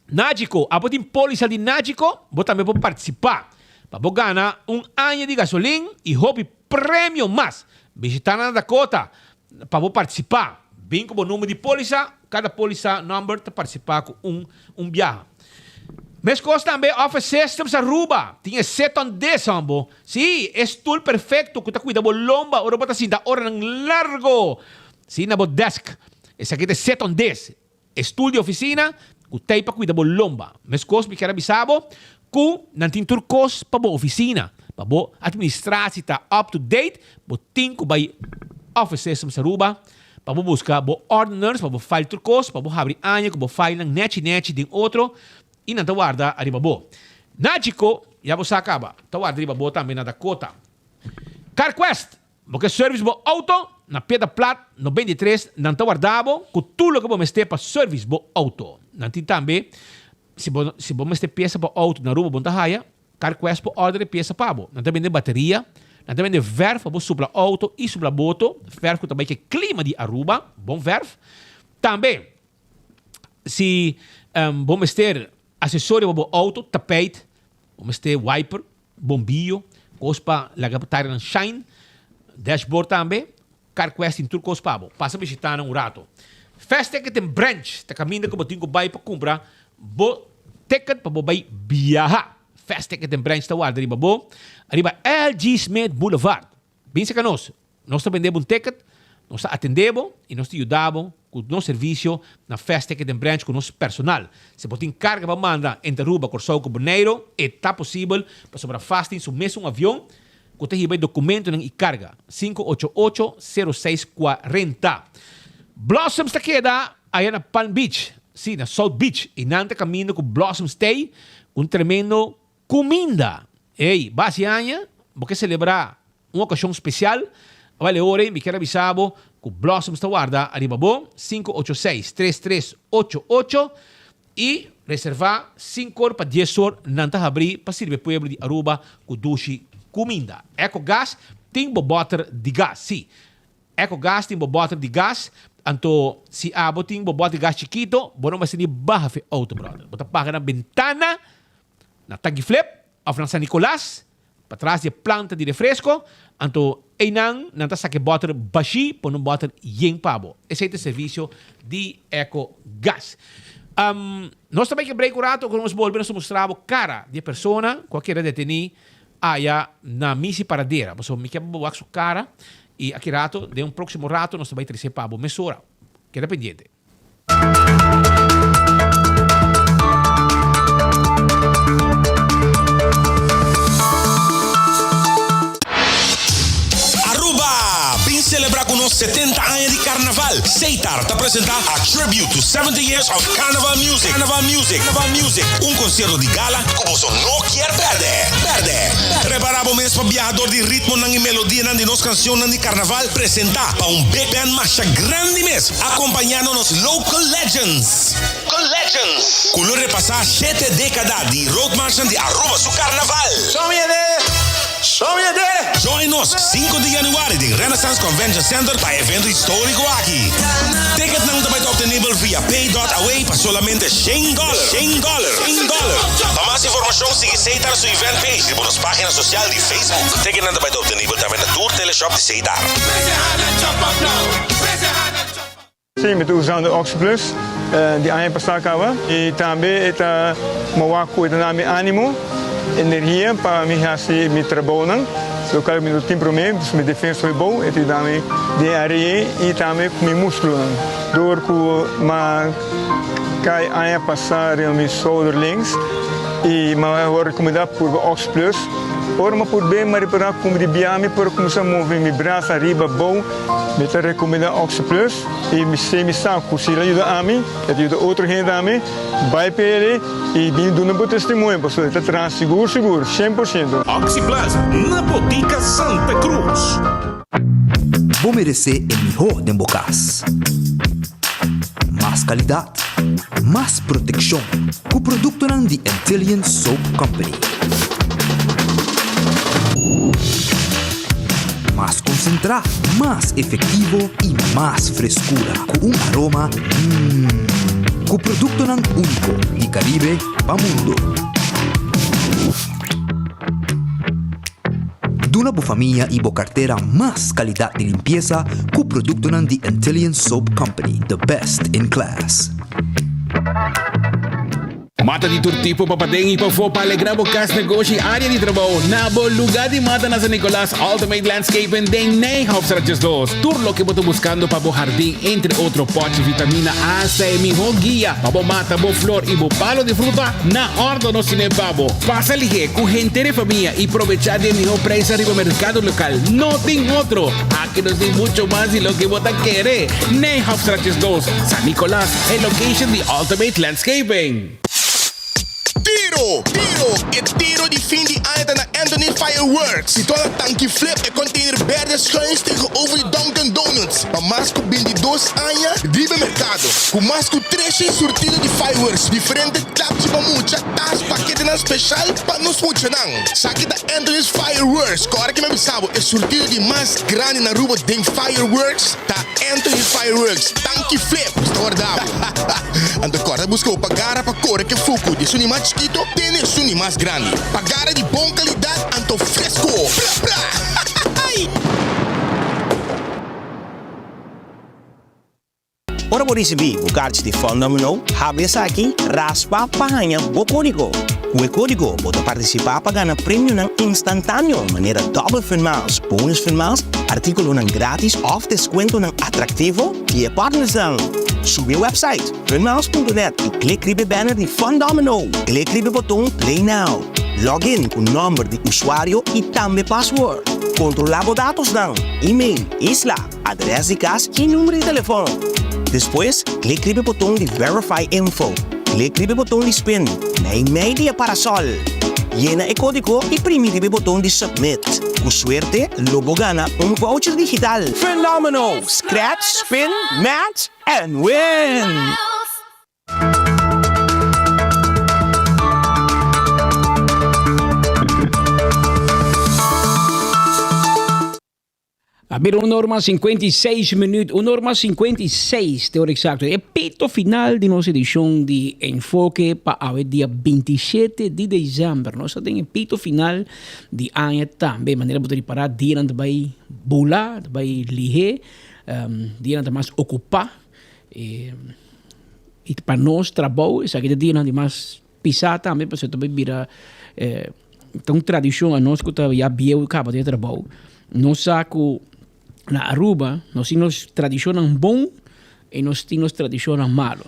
Nagico, abo tin polisa di Nagico, bo tambe por partisipá pa bo gana un aña di gasolin i hopi premio mas. Bishitá nan na Dakota Pa bo partisipá, bin ku bo number di pólisa, kada pólisa number ta partisipá ku un un biaha. Meskos tambe Office Systems Aruba tin e Sit on This hombo. Sí, e stul perfekto ku ta kuida bo lomba ora bo ta sinta oranan largo, sí, na bo desk. Esaki ta e Sit on This. E stul di oficina cu t'ey pa cuida bo lomba. Mescos mi kier a bisa bo cu nan tin tur cos pa bo oficina. Pa bo administratie ta up to date, bo tin cu bay Office Systems Aruba pa bo busca bo ordeners, pa bo file tur cos, pa bo habri aña cu bo filenan nechi nechi den otro y nan ta warda ariba bo. Nagico, ya bo sa caba, ta warda riba bo tambe na Dakota. CarQuest! Bo ke service bo auto? Na Piedra Plat 93 nan ta warda bo ku tur loke bo mester pa service bo auto. Nan tin tambe si bo si bo mester piesa pa auto na Aruba bo no ta haya, CarQuest por order e piesa pa bo. Nan ta bende bateria, nan ta bende verf pa bo supla auto i supla boto, verf ku ta bai ke klima di Aruba, bon verf. Tambe si bo mester asesorio pa bo auto, tapijt, bo mester wiper, Bombillo, kos pa laga bo tarenan shine, dashboard tambe, CarQuest tin tur kos pa bo. Pasa bishita nan un rato. Fast Ticket en Branch ta kaminda ku bo tin ku bai pa kumpra bo ticket pa bo bai biaha. Fast Ticket and Branch ta warda riba bo riba LG Smith Boulevard. Bin serka nos. Nos ta bende bo un ticket, nos ta atende bo y nos ta yuda bo cu nos servicio na Fast Ticket and Branch cu nos personal. Si bo tin carga pa manda entre Aruba, Corsou cu Boneiro, e ta posibel pasobra Fast tin su mesun avion cu ta hiba e documentonan y carga. 588 0640. Blossoms ta keda aya na Palm Beach, si, na South Beach, y nan ta caminda cu Blossoms Stay cu un tremendo cuminda. Ey, basi aña bo ke celebra un ocasion special, awel e ora ey mi kier avisa bo cu Blossoms ta warda ariba bo, 586 3388, y reserva sinku or pa dies or nan ta habri pa sirbi e pueblo di Aruba cu dushi cuminda. Ecogas tin bo boter di gas, si, Ecogas tin bo boter di gas, anto si abo tin bo boter di gas chikito, bo no mester ni baha fe auto brother. Bo ta paga na bentana, na Tagiflip of na San Nicolas, patras di e planta di refresco, anto eynan nan ta saka e boter bashi pone un boter yen pa bo. Esey ta e servicio di Ecogas. Nos ta bay ke break un rato, ora nos bolbe nos ta mustra bo cara di e persona cu a keda deteni Aya na misi paradera, pasobra mi ke pa bo wak su kara i aki rato, den un próksimo rato nos ta bai trese pa bo mesora. Keda pendiente. Aruba! Bin celebra cu nos 70 aña di Carnaval! Seitar ta presenta A Tribute to 70 Years of Carnival Music, Carnival Music, Carnival Music, un concierto di gala cu boso no kier perde! Perde! Prepara bo mes pa biaha door di ritmonan y melodianan di nos cancionnan di Carnaval presenta pa un big band masha grandi mes, acompañando nos local legends! Local legends! Cu lo repasa shete decada di roadmarchnan di Aruba su Carnaval! Join nos sinku di januari den Renaissance Convention Center pa e evento historico aki. Ticketnan ta bai ta obtenibel via pay dot away pa solamente shen dollar, shen dollar, shen dollar. Pa mas informacion sigui Seitar su event page riba nos pagina social di Facebook. Ticketnan ta bai ta obtenibel tambe na tur teleshop di Seitar. Sí, mi ta usando Oxyplus di aña pasá kaba i tambe e ta mowa ku e ta na mi ánimo, energia pa mi hasi mi trabounan, lokal mi no tin promé, pasobra mi defensa hopi bou, e ta yuda mi den are'e i tambe ku mi múskulonan. Dor ku m'a kai aña pasá riba mi shoulder links i m'a wòrdu rekomendá purba Oxyplus, ora m'a purb'é m'a ripará ku di bia mi por kuminsá move mi brasa ariba abou. Mi ta recomenda Oxyplus y mi sé mi sa cu si el a yuda ami, el ta yuda otro hende tambe. Bay p'e y bin duna bo testimonio pasobra el ta traha sigur sigur, cien por ciento. Oxyplus na Botica Santa Cruz. Bo meresé e mihó den bo kas. Mas kalidat, mas protekshon ku produktonan di Antillian Soap Company. Mas konsentrá, mas efektivo i mas freskura ku un aroma mmm. Ku produktonan úniko di Karibe pa mundu. Duna bo famia i bo kartera mas kalidat di limpiesa ku produktonan di Antillian Soap Company, the best in class. Mata di tur tipo pa paden y pafó pa alegra bo cas, negoshi y area di trabou. Na bo lugar di mata na San Nicolas, Ultimate Landscaping den Nijhofstraat 12. Tur loke bo ta buscando pa bo hardin, entre otro pochi, vitamina, hasta e miho guia pa bo mata bo flor y bo palo di fruta, na ordo nos tine pa bo. Pasa lihe cu henter e famia y probecha di e miho prijs ariba mercado local. No tin otro! Aki nos tin mucho mas di loke bo ta kere. Nijhofstraat 12, San Nicolas, e location di Ultimate Landscaping. Tiro! Tiro! E tiro di fin di aña ta na Anthony Fireworks! Situá na Tanki Flip, e container berde schuins tegenover di Dunkin Donuts. Pa mas ku bintidos aña riba e merkado, ku mas ku treshen surtido di fireworks, diferente klapchi pa mucha, tas, paketenan speshal pa nos muchanan. Esaki ta Anthony's Fireworks! Ku ora ki mi a bisa bo, e surtido di mas grandi na Aruba den fireworks ta Anthony's Fireworks! Tanki Flip ta warda bo! Anto kòrda buska bo pagara pa kore ke fuku di esun di mas chikito te na esun di mas grandi. Pagara di bon kalidat anto fresko! Bra bra! Hahahay! Ora bo risibí bo karchi di Fòndomino, habri esaki, raspa pa haña bo kódigo. Ku e kódigo bo ta partisipá pa gana premionan instantáneo manera Double Fun Miles, Bonus Fun Miles, artíkulonan grátis òf deskuentonan atraktivo di e partnersnan. Subi e wèpsait funmiles.net i klik riba e banner di Fun Domino. Klik riba e boton Play Now. Log in ku nòmber di usuario i tambe password. Kontrolá bo datosnan, email, isla, adrès di kas i number di telefòn. Despues, klik riba e boton di Verify Info. Klik riba e boton di Spin, meimei di e parasòl. Yena e kódigo i primi riba e boton di Submit. Ku suerte, lo bo gana un voucher digital! Fenomeno! Scratch, spin, match and win! A bira un or mas 56 minuut, un or mas 56 te ora exacto. E pito final di nos edicion di Enfoke pa awe dia 27 di december. Nos ta den e pito final di aña tambe. Manera bo ta ripara dianan ta bay bula, ta bay lihe, um, dianan ta mas ocupa. E, y pa nos trabou esaki ta dianan di mas Pisá tambe pasobra ta bay bira ta un tradishon anos ku ta ya bieu kaba den e trabou. Nos sa ku na Aruba nos tin nos tradishonnan bon i nos tin nos tradishonnan malo.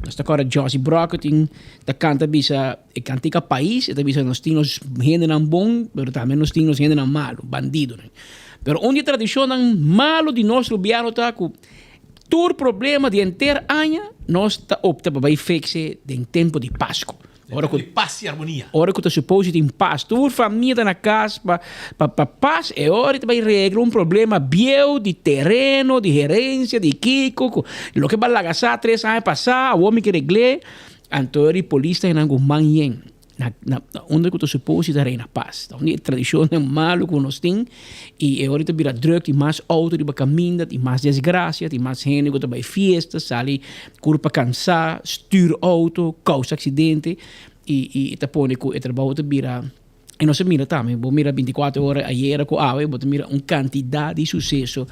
Nos ta kòrda Jossy Brokke tin ta kanta bisa e kantika pais e ta bisa nos tin nos hendenan bon pero tambe nos tin nos hendenan malo, bandidonan. Pero un di e tradishonnan malo di nos rubiano ta ku Tur problema di henter aña nos ta opta pa bai fekse den tempo di Pasco. Ora ku pas i armonia. Ora ku ta supose tin pas, tur famia ta na kas pa pa pa pas, e ora ta bai regla un problema bieu di tereno, di herensia, di kiko, ku loke bo a laga sa tres aña pasá, awor mi ke regl'é. Anto di polis ta hina ku man yen. Na na unda ku ta suposi ta reina pas. Ta un di e tradishonnan malu ku nos tin i e ora ta bira drùk, tin mas outo riba kaminda, tin mas desgrasia, tin mas hende ku ta bai fiesta, sali kurpa kansá, stür outo, kousa aksidente i i ta pone ku e trabou ta bira i nos a mira tambe, bo mira bintikuater ora ayera ku awe bo ta mira un kantidat di suseso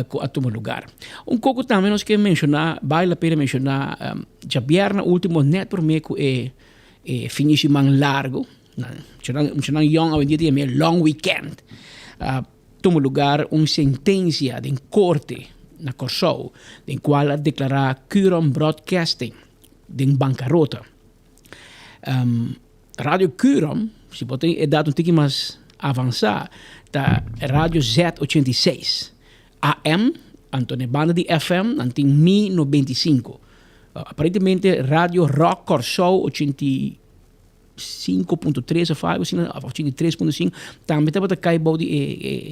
ku a tuma lugar. Un koko tambe nos ke menshoná, bale la pena menshoná djabièrnè último nèt promé ku e E fin di siman largo, muchanan yong awendia ta yama e long weekend, a tuma lugar un sentensia den korte na Kòrsou den kual a deklará Curom Broadcasting den bankarota. Radio Curom, si bo tin edat un tiki mas avansá, ta Radio Z 86. AM, anto na e banda di FM nan tin Mi 95. Aparentemente Radio Rock Kòrsou 85.3 òf algu asina, òf 83.5, tambe tabata kai bou di e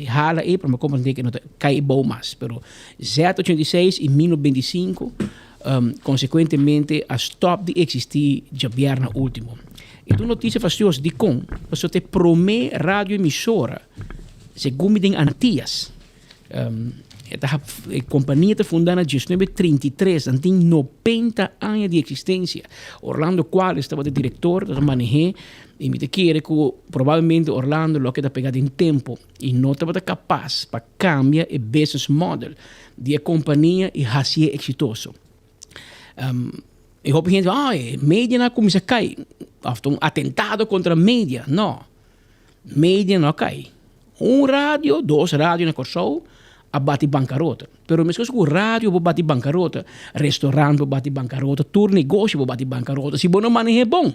e hala ei, pero mi a komprendé ku e no ta kai bou mas. Pero Z 86 i Mi 95 konsekuentemente a stòp di eksistí djabièrnè último. E ta un notisia fastioso. Dikon? Pasobra ta e promé radioemisora segun mi den Antias. E ta e kompania ta fundá na diesnuebe trinta i tres, nan tin nobenta aña di eksistensia. Orlando Cuales tabata e direktor, tabata maneh'é i mi ta kere ku probablemente Orlando lo a keda pegá den tempu i no tabata kapas pa kambia e business model di e kompania i hasié eksitoso. E hopi hende ah e medianan a kuminsá kai òf ta un atentado kontra media. No. Media no a kai. Un radio, dos radio na Kòrsou a bati bankarota. Pero meskos ku radio por bati bankarota, restaurant por bati bankarota, tur negoshi por bati bankarota si bo no maneh'é bon.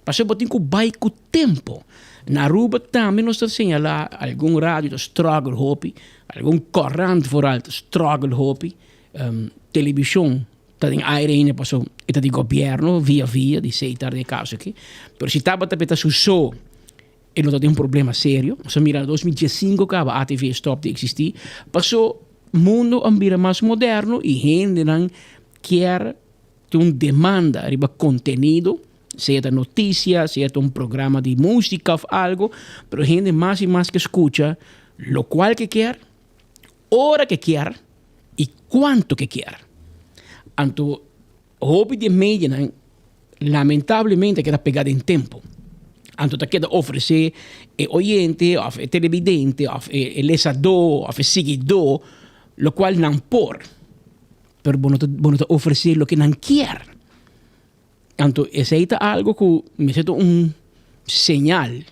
Pasobra bo tin ku bai ku tempu. Na Aruba tambe nos ta señalá algun radio ta struggle hopi, algun kòrant vooral ta struggle hopi, televishon ta den aire ainda pasobra e ta di gobièrnu via via di Setar den e kaso aki. Pero si tabata p'e ta su so e lo ta den un problema serio. Nos a mira na 2015 kaba ATV stop di existi paso mundo a bira mas moderno y hendenan kier tin un demanda riba contenido, sea ta noticia, sea ta un programa di musica of algo, pero hende mas y mas ke scucha locual ke kier, ora ke kier y cuanto ke kier. Anto Hopi di e medianan lamentablemente a keda pega den tempo. Anto ta keda ofresé e oyente òf e televidente òf e lesadó òf e siguidó lokual nan por, pero bo no ta bo no ta ofresé loke nan kier. Anto esei ta algo ku mester ta un señal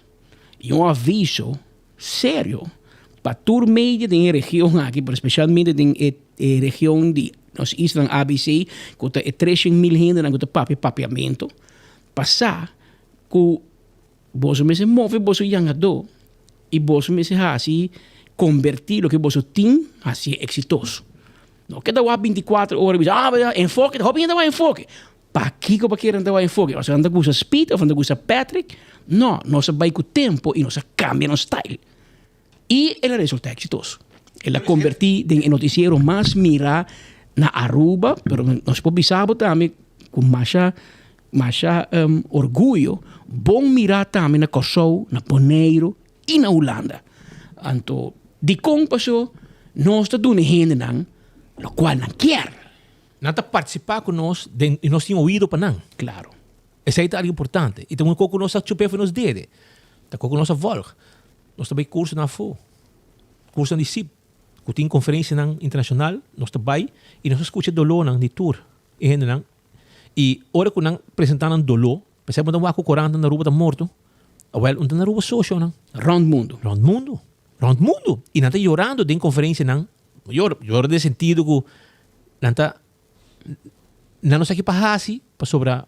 i un aviso serio pa tur media den e region aki, pero spesialmente den e region di nos islanan ABC ku ta e treshen mil hendenan ku ta papia papiamentu, pa sa ku boso mester move boso yangadó i boso mester hasi kombertí loke boso tin hasié eksitoso. No keda wak bintikuater ora i bisa, ah, enfoke, hopi hende ta wak enfoke. Pakiko pa kere nan ta wak enfoke? Pasobra nan ta gusta Speed of nan ta gusta Patrick? No, nos a bai ku tempo i nos a kambia nos style. I el a resulta eksitoso. El a kombertí den e notisiero mas mirá na Aruba, pero nos por bisa bo tambe ku masha masha orguyo, bon mirá tambe na Kòrsou, na Boneiru i na Hulanda. Anto, dikon paso nos ta duna e hendenan lokual nan kier? Nan ta partisipá ku nos den i nos tin oido pa nan. Klaro. Esei ta algu importante. I ta un kos ku nos a chup'é for nos dede. Ta kos ku nos a vòlg. Nos ta bai kursonan afó, kursonan di sip, ku tin konferensianan internashonal, nos ta bai i nos ta skucha e dolónan di tur e hendenan. I ora ku nan presentá nan doló, p'esei bo ta wak ku korantnan na Aruba ta morto, awèl un ta na Aruba so shownan. Rònt mundu. Rònt mundu. Rònt mundu. I nan ta yorando den konferensianan, yora, yora den sentido ku nan ta, nan no sa ki pa hasi pasobra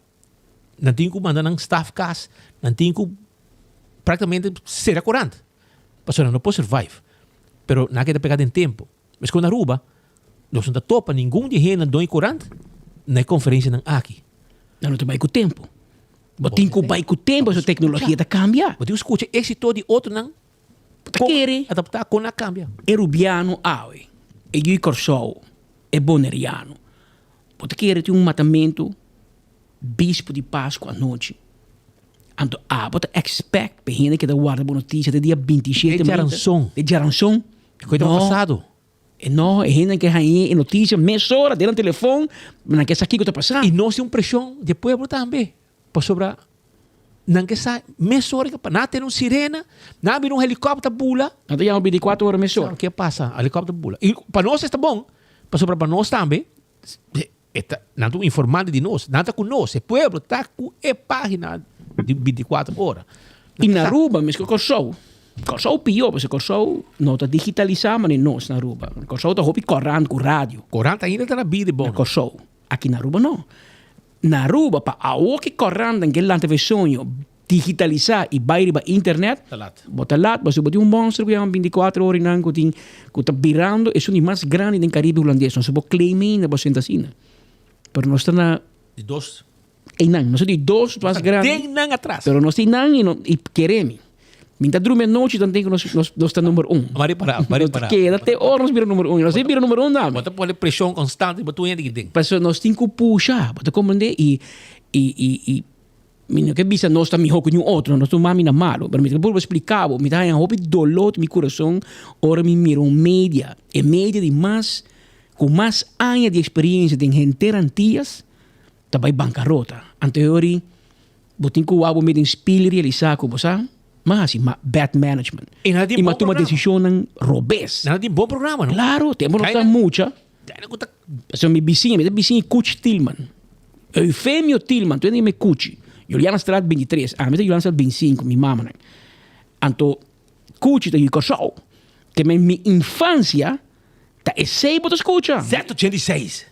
nan tin ku manda nan staf kas, nan tin ku praktikamente sera korant pasobra nan no por survive. Pero nan a keda pega den tempu. Meskos na Aruba, nos no ta topa ningun di e hendenan doño korant na e konferensianan aki. Nan no ta bai ku tempu. Bo tin ku bai ku tempu pasobra teknologia ta kambia. Bo tin ku skucha éksito di otronan. Bo ta kere. Adaptá kon a kambia. E rubiano awe, e yu Kòrsou, e boneriano. Bo ta kere tin un matamentu bispo di Pasku anochi. Anto abo ta expect pa e hende keda warda bo notisia te dia 27 E djaranson. E djaranson. E koe tabata pasado. E no, e hende ke haña e notisia mesora den nan telefon, nan ke sa kiko ta pasa. I nos tin un preshon di e pueblo tambe, pasobra nan ke sa mesora ke pasa. Nan a tene un sirena, nan a bira un helikòpter bula. Nan ta yama 24 ora mesora. Ke pasa? Helikòpter bula. I pa nos esta bon, pasobra pa nos tambe E ta, nan ta un informante di nos, nan ta ku nos, e pueblo ta ku e pagina di 24 ora. I na Aruba mes ku Kòrsou. Kòrsou pió pasobra Kòrsou no ta digitalisá manera nos na Aruba. Kòrsou ta hopi kòrant ku radio. Kòrant ainda ta na bida i bon. Na Kòrsou. Aki na Aruba no. Na Aruba pa awor ki kòrantnan ke lanta for e soño digitalisá i bai riba internet, Ta lat. bo ta lat pasobra bo tin un monster ku yama 24 ora i nan ku tin ku ta birando esun di mas grandi den Karibe Hulandes. Nos por claim ainda bo senta asina. Pero nos ta na. Di dos. Einan, nos ta di dos mas grandi. Den nan atras. Pero nos tin nan i no i kere mi. Mi ta drumi anochi tan tin ku nos nos nos ta number un. Bo a ripará, bo a ripará. Nos ta keda te ora nos bira number un. Nos tin bira number un tambe. Bo ta pone preshon konstante riba tur hende ki den. Pasobra nos tin ku pusha, bo ta komprende? I i i i Mi no ke bisa nos ta mihó ku niun otro, nos no mami na malu, pero mi ta purba splika bo, mi ta haña hopi doló den mi kurason ora mi mira un media, e media di mas ku mas aña di eksperensia den henter Antias ta bai bankarota. Anto e ora bo tin ku wak bo mes den spil i realisá ku bo sa m'a hasi bad management I nan tin i bon m'a tuma programa. desishonnan robes. Nan tin bon programa, no? Klaro, tempu nos ta mucha. Dani ku ta. Pasobra mi bisiña, mi ta bisiña Kuchi Tilman. Eufemio Tilman, tur hende yama e Kuchi. Julianastraat 23, ami ta Julianastraat 25, mi mamanan. Anto Kuchi ta yu Kòrsou. Ke men mi infansia ta esei bo ta skucha. Z86.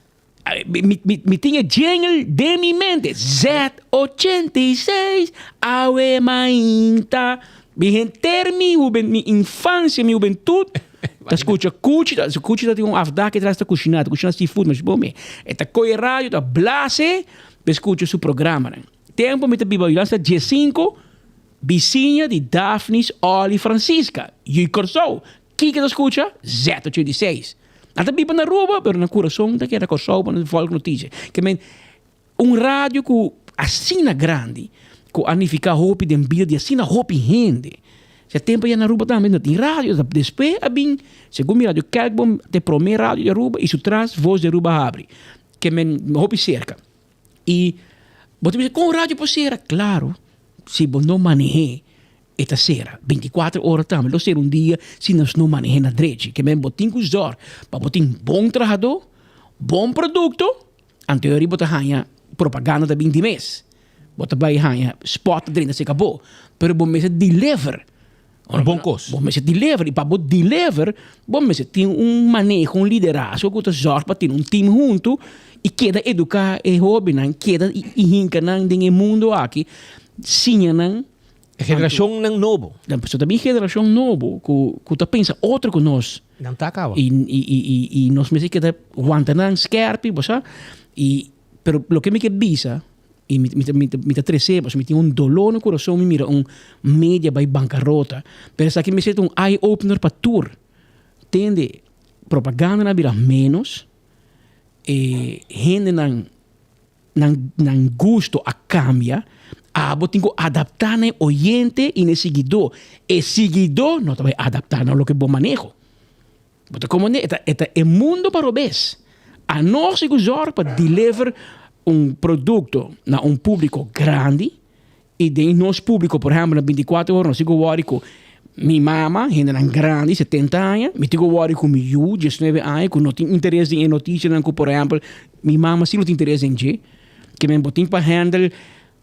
Mi, mi, mi tin e jingle den mi mente. Z86, awe mainta. Mi henter mi huben, mi infansia, mi hubentut. Ta skucha Kuchi, ta Kuchi ta tin un afdak atras ta kushiná, ta kushiná seafood masha bon me. E ta kohe radio, ta blase pa e skucha su programanan. Tempu mi ta biba Yulansa diesinko, bisiña di Daphnis Ollie Francisca, Yu Kòrsou. Kiko ta skucha? Z 86. Nan ta biba na Aruba, pero nan kurason ta keda Kòrsou pa nan vòlg notisia. Ke men, Un radio ku asina grandi, ku a nifiká hopi den bida di asina hopi hende. Se tempu ya na Aruba tambe no tin radio, despues a bin, segun mi radio Kelkboom ta e promé radio di Aruba i su tras Voz di Aruba a habri, ke men hopi serka. I bo ta bisa kon radio por sera? Klaro, si bo no maneh'é e ta sera bintikuater ora tambe lo sera un dia si nos no maneh'é na drechi. Ke men bo tin ku zòrg pa bo tin bon trahadó, bon produkto. Anto e ora bo ta haña propaganda ta bin di mes. Bo ta bai haña spot drenta serka bo, pero bo mester deliver. Un bon kos. Bo mester deliver i pa bo deliver bo mester tin un maneho, un liderazgo ku ta zòrg pa tin un team huntu i keda eduká e hóbennan, keda hinka nan den e mundu aki, siña nan. E generashonnan nobo. Pasobra ta bin generashon nobo ku ta pensa otro ku nos. Nan ta kaba. I nos mester keda wanta nan skèrpi, bo sa. I pero loke mi ke bisa I mi, mi, mi, mi ta trese, pasobra mi tin un doló na kurason mi mira un media bai bankarota. Pero esaki mester ta un eye opener pa tur. Tende, propaganda na bira ménos, e hendenan nan, nan gusto a kambia, abo tin ku adaptá na e oyente i na e siguidó. E siguidó no ta bai adaptá na loke bo maneho. Bo ta komprendé? E ta, e ta e mundo pa robes. Anos si ku zòrg pa deliver un produkto na un públiko grandi i den nos públiko, por ehèmpel na bintikuater ora nos tin ku wòri ku mi mama, hendenan grandi, setenta aña, mi tin ku wòri ku mi yu, diesnuebe aña, ku no tin interes den e notisianan ku por ehèmpel mi mama si lo tin interes den dje. Ke men bo tin pa handle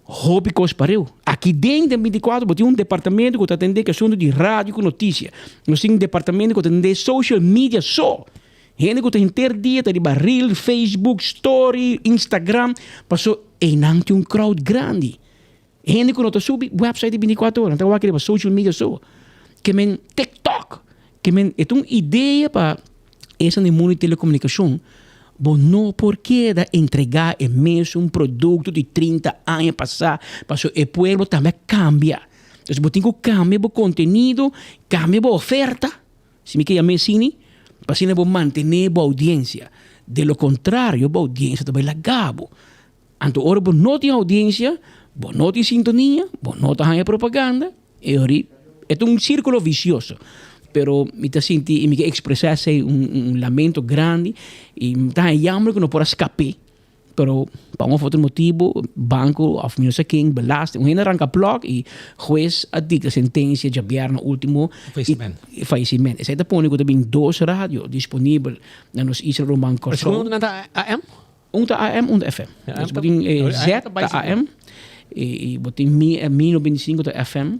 Hopi kos pareu. Aki den den 24 bo tin un departamento ku ta atendé ku asuntu di radio ku notisia. Nos tin un departamento ku ta atendé social media so. Hende ku ta henter dia ta riba reel, Facebook, story, Instagram, paso einan tin un crowd grandi. Hende ku no ta subi website di 24 ora, nan ta wak riba social media so. Ke men TikTok, ke men e ta un idea pa Esa den mundu di telekomunikashon, bo no por keda entregá e mesun produkto di 30 aña pasá, pasobra e pueblo tambe a kambia. Entonces bo tin ku kambia bo kontenido, kambia bo oferta, si mi ke yam'é asini, pa asina bo mantené bo oudiensia. De lo kontrario bo oudiensia ta bai laga bo. Anto ora bo no tin oudiensia, bo no tin sintonia, bo no ta haña propaganda, E ori e ta un circulo vicioso, pero mi ta sinti y mi ke expresa esey un un lamento grandi y mi ta haña jammer cu no por a scap'é, pero pa un of otro motibo banco of mi no sa ken, belasting, un hende a ranca plok y huez a dicta sentencia djabièrnè ultimo y falleciment. Esey ta pone cu ta bin dos radio disponibel na nos isla ruman Kòrsou. Segun nan ta AM? Un ta AM, un ta FM. Dus bo tin Z ta AM i bo tin Mi Mi 95 ta FM.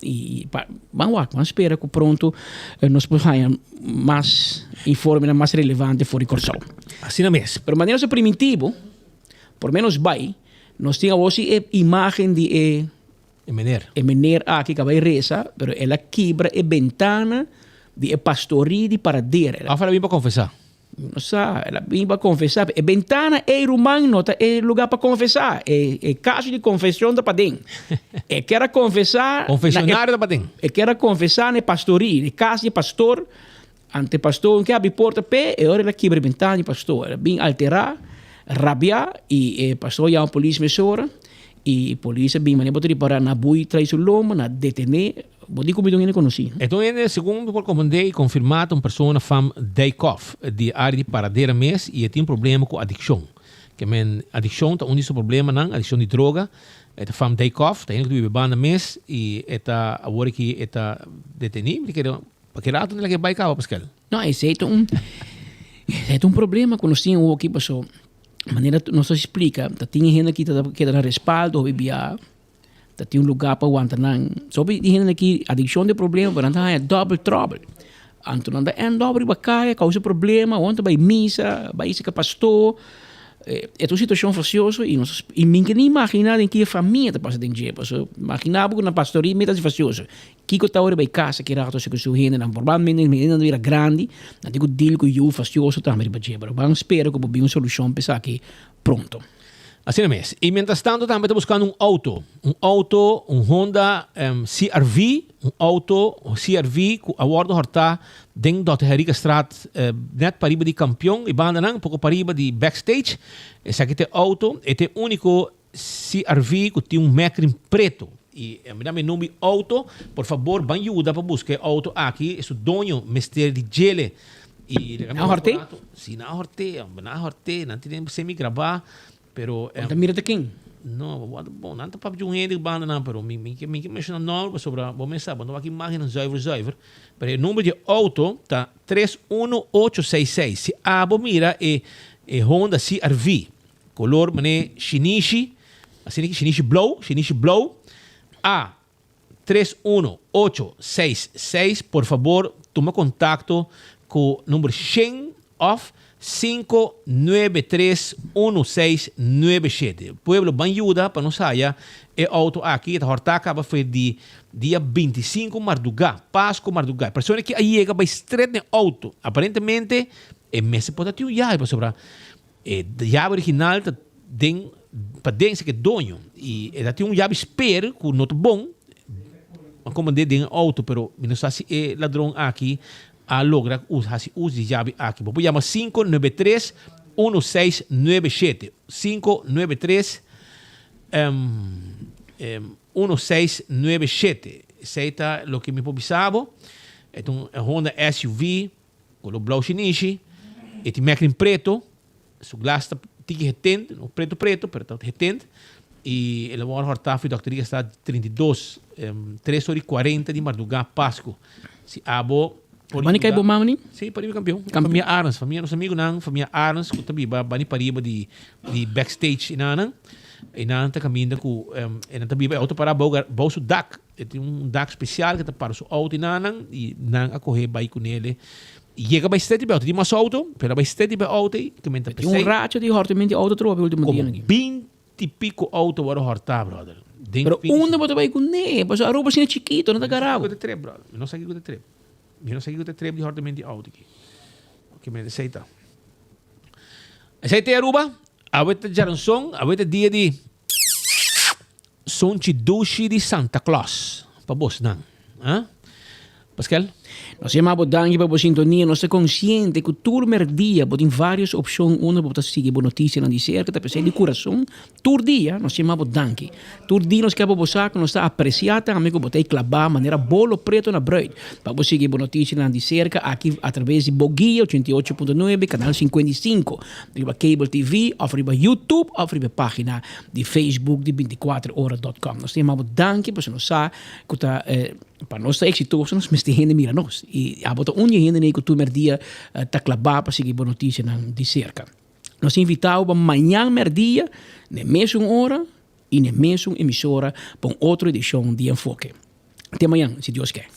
I pa ban wak, ban spera ku pronto nos por haña mas informenan mas relevante for di Kòrsou. Asina mes. Pero manera nos a primintí bo, por menos bai, nos tin awor si e imagen di e E meneer. E meneer aki ka bai resa, pero el a kibra e bentana di e pastorí di Paradera. Of el a bin pa konfesá? Mi no sa, el a bin pa konfesá. E bentana ei, ruman, no ta e lugá pa konfesá. E, e kaso di konfeshon ta paden. E ker a konfesá. Konfeshonario ta paden. E ker a konfesá na e pastorí, na e kas di e pastor. Ante e pastor ke habri porta p'e, e ora el a kibra e bentana di e pastor. El a bin alterá, rabiá, i e pastor yama polis mesora. I polis a bin manera bo ta ripará, nan a bui trai su lomba, nan a detené. Bo di ku mi ta un hende konosí. E ta un hende, segun mi por komprendé i konfirmá, ta un persona fam Dijkhoff, di e área di Paradera mes i e tin problema ku adikshon. Ke men adikshon ta un di su problemanan, adikshon di droga. E ta fam Dijkhoff, ta hende ku ta biba e banda mes i e ta awor aki e ta detení. Mi ta kere pa ki rato el a ke bai kaba Paskel? No, esei ta un esei ta un problema ku nos tin awor aki paso manera nos a splika ta tin hende ki ta keda na respaldo hopi bia. Ta tin un lugá pa wanta nan. Sopi di hende aki adikshon ta e problema pero nan ta haña double trouble. Anto nan ta end up riba kaya kousa problema, won ta bai misa, bai seka pastor. E ta un situashon fasioso i nos i mi ke ni imaginá den ki e famia ta pasa den dje. Pasobra imaginá bo ku na pastorí mi ta hasi fasioso. Kiko ta ora bai kasa ki rato si ku su hendenan? Probablemente e hendenan ta bira grandi, nan tin ku deal ku yu fasioso tambe riba dje. Pero ban spera ku por bin un solushon pa esaki pronto. Asina mes. Y mientras tanto tambe ta buscando un auto. Un auto, un Honda CRV, un auto CRV cu a wordo horta den Dòkter Henriquezstraat net pariba di Campeon y bandanan, poco pariba di Backstage. Esaki ta e auto. E ta e unico CRV cu tin un mekrin preto. Y mi da mi number di auto. Por fabor ban yuda pa busca e auto aki. Su doño mester di djele. Y Nan a hort'é? Si, nan a hort'é, hombre, nan a hort'é. Nan tene semi grabá, pero... Bo ta mira ta ken? No, bo bon, nan ta papia di un hende banda nan, pero mi, mi ke, mi ke menshoná nòmber pasobra bo mes sa, bo no wak imágennan zuiver zuiver. Pero e number di e outo ta tres uno ocho seis seis. Si abo mira e, e Honda CRV, kolor manera shinishi. Asina ki shinishi blou, shinishi blou A 3 1 8 6 6 por fabor tuma kontakto ku number shen òf 5 9 3 1 6 9 shete. Pueblo ban yuda pa nos haya e outo aki e ta hòrtá kaba for di dia 25 mardugá, Pasku mardugá. E persona ki a yega bai stret na e outo aparentemente e mester por ta tin un yabi pasobra E yabi original ta den paden seke doño y e ta tin un yabi spare cu no ta bon a comand'é den e auto pero mi no sa si e ladron aki a logra haci uso di yabi aki. Bo por yama sinku nuebe tres uno seis nuebe shete, sinku nuebe tres uno seis nuebe shete. Esey ta loke mi por bisa bo. E ta un Honda SUV. Color blauw shinishi, e tin mekrin preto, su glas ta tiki hetend, no preto preto, pero ta hetend, y el a wòrdu hòrtá for di dòkteria sta 32, tres ora y cuarenta di mardugá Pasku. Si abo por Bani kai yuda. bo mama ni? Sí, pariba kampeon. Famia Arends, famia nos amigunan, famia Arends ku ta biba bani pariba di di backstage i nan, i nan ta kaminda ku e nan ta biba e outo pará bou bou su dak. E tin un dak spesial ku ta para su outo i nan i nan a kohe bai kunele. Yega bai stret riba e outo. Tin mas outo, pero a bai stret riba e outo ei ku men ta Tin un pesei. racha di hòrtament di outo trobe ultimo Komo dianan aki. binti piko outo wòrdu hòrtá, bròder. Den Pero fin di unda bo ta bai kuné? Pasobra Aruba asina chikito, no ta Mi no sa garabo. kiko ta trep, bròder. Mi no sa kiko ta trep. Mi no sa kiko ta trep di hòrtament di outo aki. Oke, men esei ta. Esei ta e Aruba. Awe ta djaranson, awe ta dia di. Sonchi dushi di Santa Claus pa bosnan, ah? Paskel? Nos yama bo danki pa bo sintonia. Nos ta konsiente ku tur merdia bo tin vários opshon unda bo ta sigui bo notisianan di serka. Ta p'esei di kurason tur dia nos yama bo danki. Tur dia nos ke pa bo sa ku nos ta apresiá tambe ku bo ta e klabá manera bolo preto na bruid pa bo sigui bo notisianan di serka aki atraves di bo guia 88.9 kanal 55 riba cable TV òf riba YouTube òf riba e página di Facebook di 24 ora dot com. Nos ta yama bo danki pasobra nos sa ku ta pa nos ta eksitoso nos mester hende mira nos i abo ta un di e hendenan ku tur merdia ta klabá pa sigui bo notisianan di serka. Nos ta invitá bo pa mañan merdia na e mesun ora i na e mesun emisora pa un otro edishon di Enfoke. Te mañan si Dios ke.